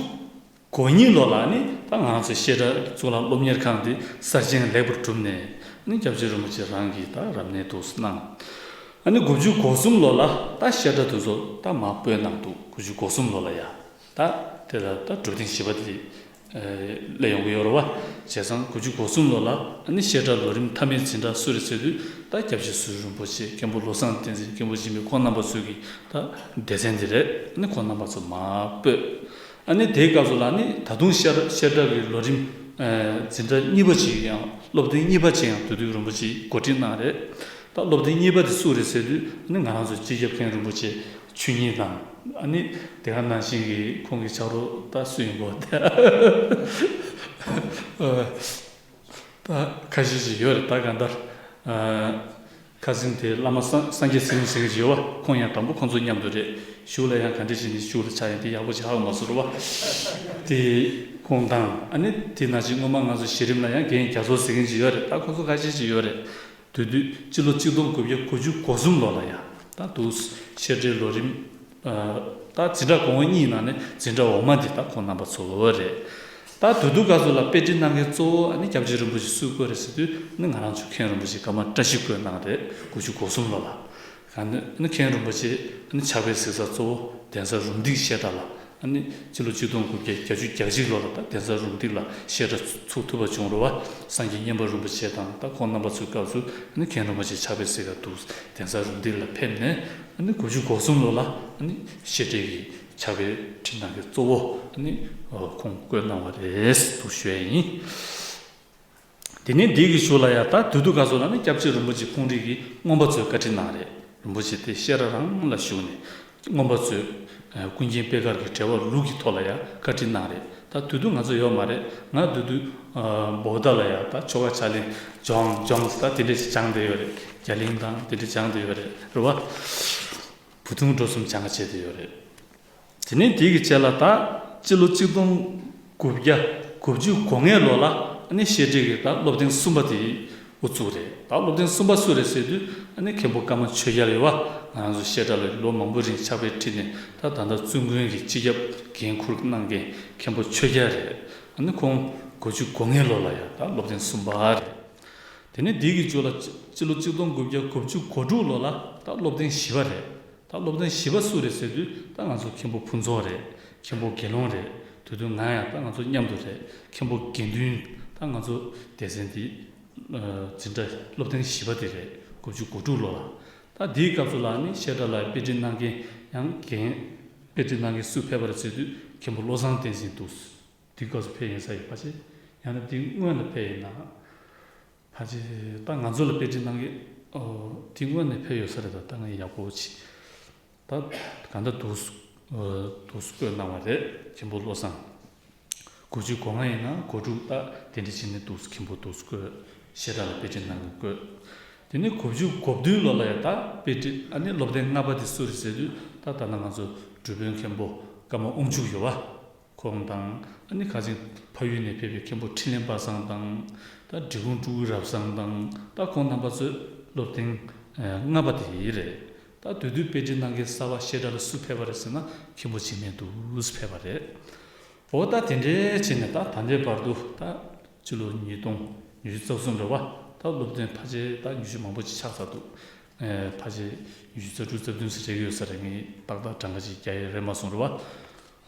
གོ་གཉིས་ལོ་ལ་ནི་ད་ང་ཚོ་བཤད་གྲྭ་གཙུག་ལག་སློབ་གཉེར་ཁང་དེ་གསར་བཞེངས་ལེགས་པར་གྲུབ་ནས་ནི་སྐྱབས་རྗེ་རིན་པོ་ཆེ་རང་གིས་ད་རབ་གནས་འདུག་སེ་གནང་། ཨ་ནི་དགུ་བཅུ་གོ་གསུམ་ལོ་ལ་ད་བཤད་གྲྭ་དེ་ཚོ་ད་མར་སྤོས་གནང་འདུག་དགུ་བཅུ་གོ་གསུམ་ལོ་ལ་ཡ། ད་དེ་ལ་ད་གྲུབ་སྟེང་བཞི་པ་དེ་སླེབས་ཡོང་གི་ཡོད་རེད་བ། བྱས་ཙང་དགུ་བཅུ་གོ་གསུམ་ལོ་ལ་ཨ་ནི་བཤད་གྲྭ་ལོ་རིམ་མཐའ་མའི་འཛིན་གྲྭ་སུ་རེད་ཟེར་དུས་ད་སྐྱབས་རྗེ་ཟུར་རིན་པོ་ཆེ་མཁན་པོ་བློ་བཟང་བསྟན་འཛིན་མཁན་པོ་འཇིགས་མེད་ཁོང་རྣམ་པ་ཚོ་གི་ད་སྡེ་ཚན་དེ་རེད། ཨ་ནི་ཁོང་རྣམ་པ་ཚོ་མར་སྤོས། ཨ་ནི་དེའི་སྐབས་སུ་ལ་ནི་ད་དུང་བཤད་བཤད་གྲྭ་གི་ལོ་རིམ་འཛིན་གྲྭ་གཉིས་པ་ཅིག་ཡང་སློབ་ཐུན་གཉིས་པ་ཅིག་ཡང་དེ་དུས་རིན་པོ་ཆེས་གོ་སྒྲིག་གནང་རེད། ད་སློབ་ཐུན་གཉིས་པ་དེ་སུ་རེད་ཟེར་དུས་ཨ་ནི་ང་རང་ཚོ་སྤྱི་ཁྱབ་མཁན་རིན་པོ་ཆེ་ཆོས་ཉིད་དང་། ཨ་ནི་དེ་ག་ནང་བཞིན་གྱི་ཁོང་གི་ཆ་རོགས་ད་སུ་ཡིན་གོ་དེ། ད་ཁ་ཤས་ཤིག་ཡོད་རེད། ད་གང་ལྟར་ཁ་སང་དེ་བླ་མ་སངས་སངས་རྒྱས་ཚེ་རིང་ཟེར་མཁན་ཅིག་ཡོད་བ། ཁོང་ཡང་དང་པོ་ཁོང་ཚོ་མཉམ་དུ་རེད། གཞུག་ལ་ཡང་ག་འདྲ་བྱས་ནས་གཞུག་ལ་ཆགས་ཡོང་དེ་ཡག་པོ་ཅིག་ཧ་གོ་མ་སོང་རེད་བ། དེ་ཁོང་དང་ཨ་ནི་དེ་ནང་བཞིན་སྔོན་མ་ང་ཚོ་གཞི་རིམ་ལ་ཡང་རྒན་རྒྱ་མཚོ་ཟེར་མཁན་ཅིག་ཡོད་རེད། ད་ཁོང་ཚོ་ཁ་ཤས་ཅིག་ཡོད་རེད། དེ་དུས་སྤྱི་ལོ་གཅིག་སྟོང་དགུ་བརྒྱ་དགུ་བཅུ་གོ་གསུམ་ལོ་ལ་ཡང་ད་དུ་བཤད་གྲྭའི་ལོ་རིམ། ད་འཛིན་གྲྭ་གོང་འོག་གཉིས་ནང་ནས་འཛིན་གྲྭ་འོག་མ་འདི་ད་ཁོང་རྣམ་པ་ཚོ་རེད། ད་དུས་དུས་སྐབས་སུ་ལ་དཔེ་ཁྲིད་གནང་མཁན་གཙོ་བོ་ཨ་ནི་སྐྱབས་རྗེ་རིན་པོ་ཆེ་སུ་བསྐོས་རེད་ཟེར་དུས་ནི་ང་རང་ཚོ་མཁན་རིན་པོ་ཆེ་ཀརྨ་བཀྲ་ཤིས་བསྐོས་གནང་རེད། དགུ་བཅུ་གོ་གསུམ་ལོ་ལ། གང་ནི་མཁན་རིན་པོ་ཆེ་ཨ་ནི་ཕྱག་དཔེ་གཟིགས་ས་གཙོ་བོ་གདན་ས་རུམ་བཏེག་བཤད་གྲྭ་ལ་ཨ་ནི་སྤྱི་ལོ་གཅིག་སྟོང་དགུ་བརྒྱ་བརྒྱད་ཅུ་གྱ་གཅིག་ལོ་ལ་ད་གདན་ས་རུམ་བཏེག་ལ་བཤད་གྲྭ་ཚུགས་ཐུབ་པ་བྱུང་རེད་བ། སངས་རྒྱས་མཉན་པ་རིན་པོ་ཆེ་དང་ད་ཁོང་རྣམ་པ་ཚོའི་སྐབས་སུ་ཨ་ནི་མཁན་རིན་པོ་ཆེ་ཕྱག་དཔེ་གཟིགས་ག་འདུག་གདན་ས་རུམ་བཏེག་ལ་ཕེབས་ནས་ཨ་ནི་དགུ་བཅུ་གོ་གསུམ་ལོ་ལ་ཨ་ནི་བཤད་གྲྭའི་གི་ཕྱག་དཔེ་ཁྲིད་གནང་མཁན་གཙོ་བོ་ཨ་ནི་ཁོང་བསྐོས་གནང་བ་རེད་འདུག་ཞུ་ཡ་ཡིན། དེ་ནས་འདི་གི་གཞུག་ལ་ཡ་ད་དུས་དུས་སྐབས་སུ་ལ་ནི་སྐྱབས་རྗེ་རིན་པོ་ཆེ་ཁོང་རང་གི་མངོན་པ་མཛོད་བཀའ་ཁྲིད་གནང་རེད། རིན་པོ་ཆེ་དེ་བཤད་གྲྭ་རང་ལ་བཞུགས་ནས་ རྔོན་པ་ཚོས་ཀུན་མཁྱེན་པད་དཀར་གྱི་འགྲེལ་པ་ལུགས་ཀྱི་ཐོག་ལ་ཡང་བཀའ་ཁྲིད་གནང་རེད། ད་དུས་དུས་ང་ཚོ་ཡོད་མ་རེད། ང་དུས་དུས་བོད་ཟླ་ལ་ཡང་ད་ཆོ་ག་ཕྱག་ལེན་སྦྱོང་སྦྱོངས་ད་དེ་འདྲས་ཞིག་སྦྱངས་བསྡད་ཡོད་རེད། རྒྱ་གླིང་དང་དེ་འདྲས་སྦྱངས་བསྡད་ཡོད་རེད། རེད་བ། བུ་ཐུང་འགྲོ་གསུམ་སྦྱང་བ་བྱས་བསྡད་ཡོད་རེད། དེ་ནས་དེའི་གི་རྗེས་ལ་ད་སྤྱི་ལོ་གཅིག་སྟོང་དགུ་བརྒྱ་དགུ་བཅུ་གོ་ལྔའི་ལོ་ལ་ཨ་ནི་བཤད་གྲྭའི་གི་ད་སློབ་ཐེངས་གསུམ་པ་དེ་དབུ་བཙུགས་རེད། ད་སློབ་ཐེངས་གསུམ་པ་སུ་རེད་ཟེར་དུས་ཨ་ནི་མཁན་པོ་ཀརྨ་ཆོས་རྒྱལ་ཡོད་བ། ང་ཚོ་བཤད་གྲྭ་ལ་ལོ་མང་པོ་རིང་ཕྱག་དཔེ་ཁྲིད་ནས་ད་ད་ལྟ་བཙུན་དགོན་གྱི་སྤྱི་ཁྱབ་འགན་འཁུར་གནང་མཁན་མཁན་པོ་ཆོས་རྒྱལ་རེད། ཨ་ནི་ཁོང་དགུ་བཅུ་གོ་ལྔའི་ལོ་ལ་ཡང་ད་སློབ་ཐེངས་གསུམ་པ་རེད། དེ་ནས་འདི་གི་མཇུག་ལ་སྤྱི་ལོ་གཅིག་སྟོང་དགུ་བརྒྱ་དགུ་བཅུ་གོ་དྲུག་ལོ་ལ་ད་སློབ་ཐེངས་བཞི་པ་རེད། ད་སློབ་ཐེངས་བཞི་པ་སུ་རེད་ཟེར་དུས་ད་ང་ཚོ་མཁན་པོ་ཕུན་ཚོགས་རེད། མཁན་པོ་དགེ་སློང་རེད། དེ་དུས་ང་ཡང་ད་ང་ཚོ་མཉམ་དུ་རེད། མཁན་པོ་དགེ་འདུན་ད་ང་ཚོ་སྡེ་ཚན་འདི་འཛིན་གྲྭ་སློབ་ཐེངས་བཞི་པ་དེ་རེད། དགུ་བཅུ་གོ་དྲུག་ལོ་ལ། ད་འདིའི་སྐབས་སུ་ལ་ནི་བཤད་གྲྭ་ལ་དཔེ་ཁྲིད་གནང་མཁན་ཡང་རྒན་དཔེ་ཁྲིད་གནང་མཁན་སུ་ཕེབས་པ་རེད་ཟེར་དུས་མཁན་པོ་བློ་བཟང་བསྟན་འཛིན་འདུག། འདི་སྐབས་སུ་ཕེབས་ཡིན་ས་ཡོད་ཕལ་ཆེར། ཡང་ན་འདི་སྔོན་ལ་ཕེབས་ཡིན་ན། ཕལ་ཆེར་ད་ང་ཚོ་ལ་དཔེ་ཁྲིད་གནང་གི་འདི་སྔོན་ནས་ཕེབས་ཡོད་ས་རེད། ད་ད་ང་ཡག་པོ་ཅིག་ད་ག་འདྲ་འདུག་སུ་འདུག་སུ་བཀོད་གནང་བ་རེད། མཁན་པོ་བློ་བཟང་། དགུ་བཅུ་གོ་ལྔ་ཡིན་ན་གོ་དྲུག་ད་དེ་འདྲ་བྱས་ནས་འདུག་སུ་མཁན་པོ་འདུག་སུ་བཀོད། བཤད་གྲྭ་ལ་དཔེ་ཁྲིད་གནང་གི་བཀོད། དེ་ནས་དགུ་བཅུ་གོ་བདུན་ལོ་ལ་ཡང་ད་དཔེ་ཁྲིད་ཨ་ནི་སློབ་ཐེངས་ལྔ་པ་དེ་སུ་རེད་ཟེར་དུས་ད་ད་ལྟ་ང་ཚོ་སྒྲུབ་དཔོན་མཁན་པོ་ཀརྨ་དབང་ཕྱུག་ཡོད་བ། ཁོང་དང་ཨ་ནི་ཁ་ཅིག་ཕ་ཡུལ་ནས་ཕེབས་པའི་མཁན་པོ་འཕྲིན་ལས་པ་སངས་དང་། ད་འབྲི་གུང་སྤྲུལ་སྐུ་རབ་བཟང་དང་། ད་ཁོང་རྣམ་པ་ཚོས་སློབ་ཐེངས་ལྔ་པ་དེ་ཡིན་རེད། ད་དེ་དུས་དཔེ་ཁྲིད་གནང་མཁན་གསར་པ་བཤད་གྲྭ་ལ་སུ་ཕེབས་པ་རེད་ཟེར་ན་མཁན་པོ་འཇིགས་མེད་འདུག་སུ་ཕེབས་པ་རེད། འོ་ད་དེ་འདྲའི་བྱས་ནས་ད་ད་ལྟའི་བར་དུ་ད་ཕྱི་ལོ་ཉིས་སྟོང་ཉི་ཤུ་རྩ་གསུམ་རེད་བ། ད་སློབ་ཐོན་ཕལ་ཆེར་ད་ཉི་ཤུ་མང་པོ་ཅིག་ཆགས་ཚར་འདུག་ཨེ་ཕལ་ཆེར་ཉི་ཤུ་རྩ་དྲུག་རྩ་བདུན་ཙམ་རེད་ཡོད་ས་རེད། ངས་ཏག་ཏག་གྲངས་ཀ་ཅིག་རྒྱག་ཡས་རེད་མ་སོང་རེད་བ།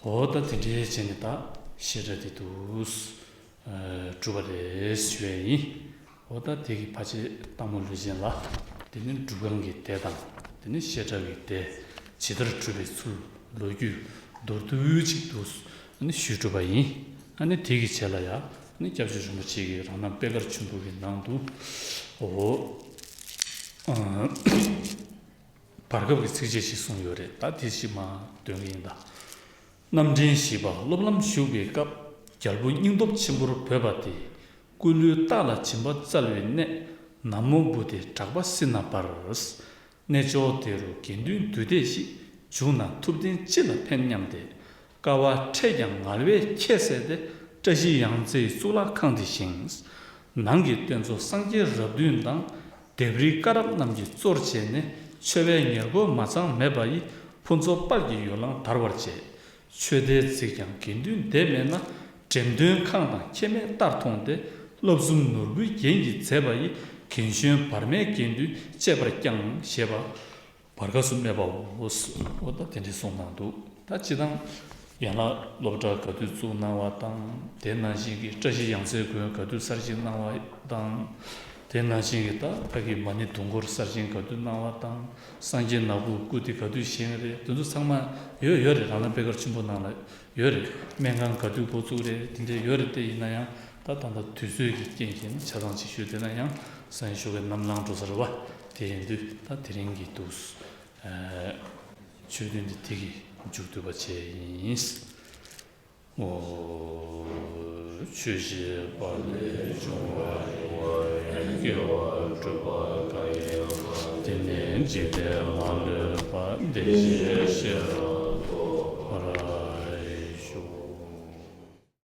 འོ་ད་དེ་འདྲའི་བྱས་ནས་ད་བཤད་གྲྭ་དེ་འདུག་ཨེ་གྲུབ་པ་རེད་ཞུ་ཡས་ཡིན། འོ་ད་དེ་གི་ཕལ་ཆེར་སྟག་མོ་ལུས་ཅན་ལ། དེ་ནས་སྒྲུབ་ཁང་གི་སྡེ་དང་། དེ་ནས་བཤད་གྲྭ་གི་སྡེ། ཇི་ལྟར་གྲུབ་པའི་ཚུལ་ལོ་རྒྱུས་མདོར་བསྡུས་ཅིག་ཏུ་ཨ་ནི་ཞུས་གྲུབ་པ་ཡིན། ཨ་ནི་དེ་གི་རྗེས་ལ་ཡང་ཨ་ནི་སྐྱབས་རྗེ་རིན་པོ་ཆེ་གིས་རང་རྣམ་པད་དཀར་ཆོས་འབུམ་གྱི་ནང་དུ། འོ། ཨ། བར་སྐབས་ཀྱི་ཚིགས་བཅད་ཅིག་གསུངས་ཡོད་རེད། ད་དེ་ཞིག་མ་འདོན་གི་ཡིན་ད། རྣམ་འདྲེན་བཞི་པ་སློབ་ལམ་ཞུགས་པའི་སྐབས། རྒྱལ་པོ་སྙིང་སྟོབས་ཆེན་པོར་བོས་པ་དེས། སྐུ་ལུས་སྟག་ལ་སྦྱིན་པ་སྩལ་བའི་གནད། ན་མོ་བུ་དེ་དྲག་པ་སྲིད་ན་འབར། རྣལ་འབྱོར་དེ་རུ་དགེ་འདུན་འདུས་སྡེ་ཞིག། བྱུང་ན་ཐུབ་བསྟན་སྤྱི་ལ་ཕན་སྙམ་སྟེ། དཀའ་བ་འཕྲད་ཀྱང་ངལ་བས་ཁྱད་བསད་དེ། བཀྲ་ཤིས་ཡང་རྩེའི་གཙུག་ལག་ཁང་དེ་བཞེངས། ནང་གི་རྟེན་གཙོ་སངས་རྒྱས་རབས་བདུན་དང་། ལྡེབས་རིས་བཀའ་རབ་རྣམས་ཀྱིས་གཙོར་བྱས་ནས། མཆོད་པའི་ཉེར་མཁོ་མ་ཚང་མེད་པ་ཡི། ཕུན་ཚོགས་དཔལ་གྱི་ཡོ་ལང་དར་བར་བྱས། ཆོས་སྡེ་བརྩིགས་ཀྱང་དགེ་འདུན་སྡེ་མེད་ན། འགྲེམས་སྟོན་ཁང་དང་ཁྱད་མེད་ལྟར་མཐོང་སྟེ། བསླབ་གསུམ་ནོར་བུའི་རྒྱན་གྱིས་མཛེས་པ་ཡི། རྒན་གཞོན་བར་མའི་དགེ་འདུན་གཅེས་པར་བསྐྱངས། ཞེས་པ། བར་སྐབས་སུ་སྨྲས་པའོ། འོ་ད་དེ་འདྲའི་གསུངས་གནང་འདུག་ད་སྤྱིར་བཏང་ཡན་ལག་སློབ་གྲྭ་ག་དུས་བཙུགས་གནང་བ་དང་། དེ་ནང་བཞིན་གྱི་བཀྲ་ཤིས་ཡང་རྩེའི་དགོན་ག་དུས་གསར་བཞེངས་གནང་བ་དང་། དེ་ནང་བཞིན་གྱི་ད་ཕ་གི་མ་ཎི་དུང་འཁོར་གསར་བཞེངས་ག་དུས་གནང་བ་དང་། སངས་རྒྱས་ནག་པོའི་སྐུ་དེ་ག་དུས་བཞེངས་རེད། དེ་ཚོ་ཚང་མ་ཡོད་ཡོད་རེད། རང་རང་པད་དཀར་ཆེན་པོ་ནང་ལ་ཡོད་རེད། སྨན་ཁང་ག་དུས་འགོ་བཙུགས་རེད། དེ་འདྲ་ཡོད་རེད། དེ་ཡིན་ན་ཡང་ད་ད་ལྟ་དུས་ཚོད་ཀྱི་རྐྱེན་གྱིས་ཆ་ཚང་ཅིག་ཞུས། དེ་ན་ཡང་སངས་རྒྱས་ཆོས་རྒྱལ་རྣམ་ལངས་འགྲོ་ས་རེད་བ། དེ་ཡིན་དུས་ད་དེ་རིང་གི་འདུག་ཆོས་ཐུན་འདི་དེ་གི་མཇུག་བསྡུ་བ་བྱས་ཡིན། ཨོ། ཆོས་བཤད་པ་ལས་བྱུང་བ་རེད། སྐྱེ་བ་གྲུབ་པ་གང་ཡིན་པ། དེ་ནི་འཇིག་རྟེན་མ་ལུས་པ། བདེ་གཤེགས་ཤེས་རབ་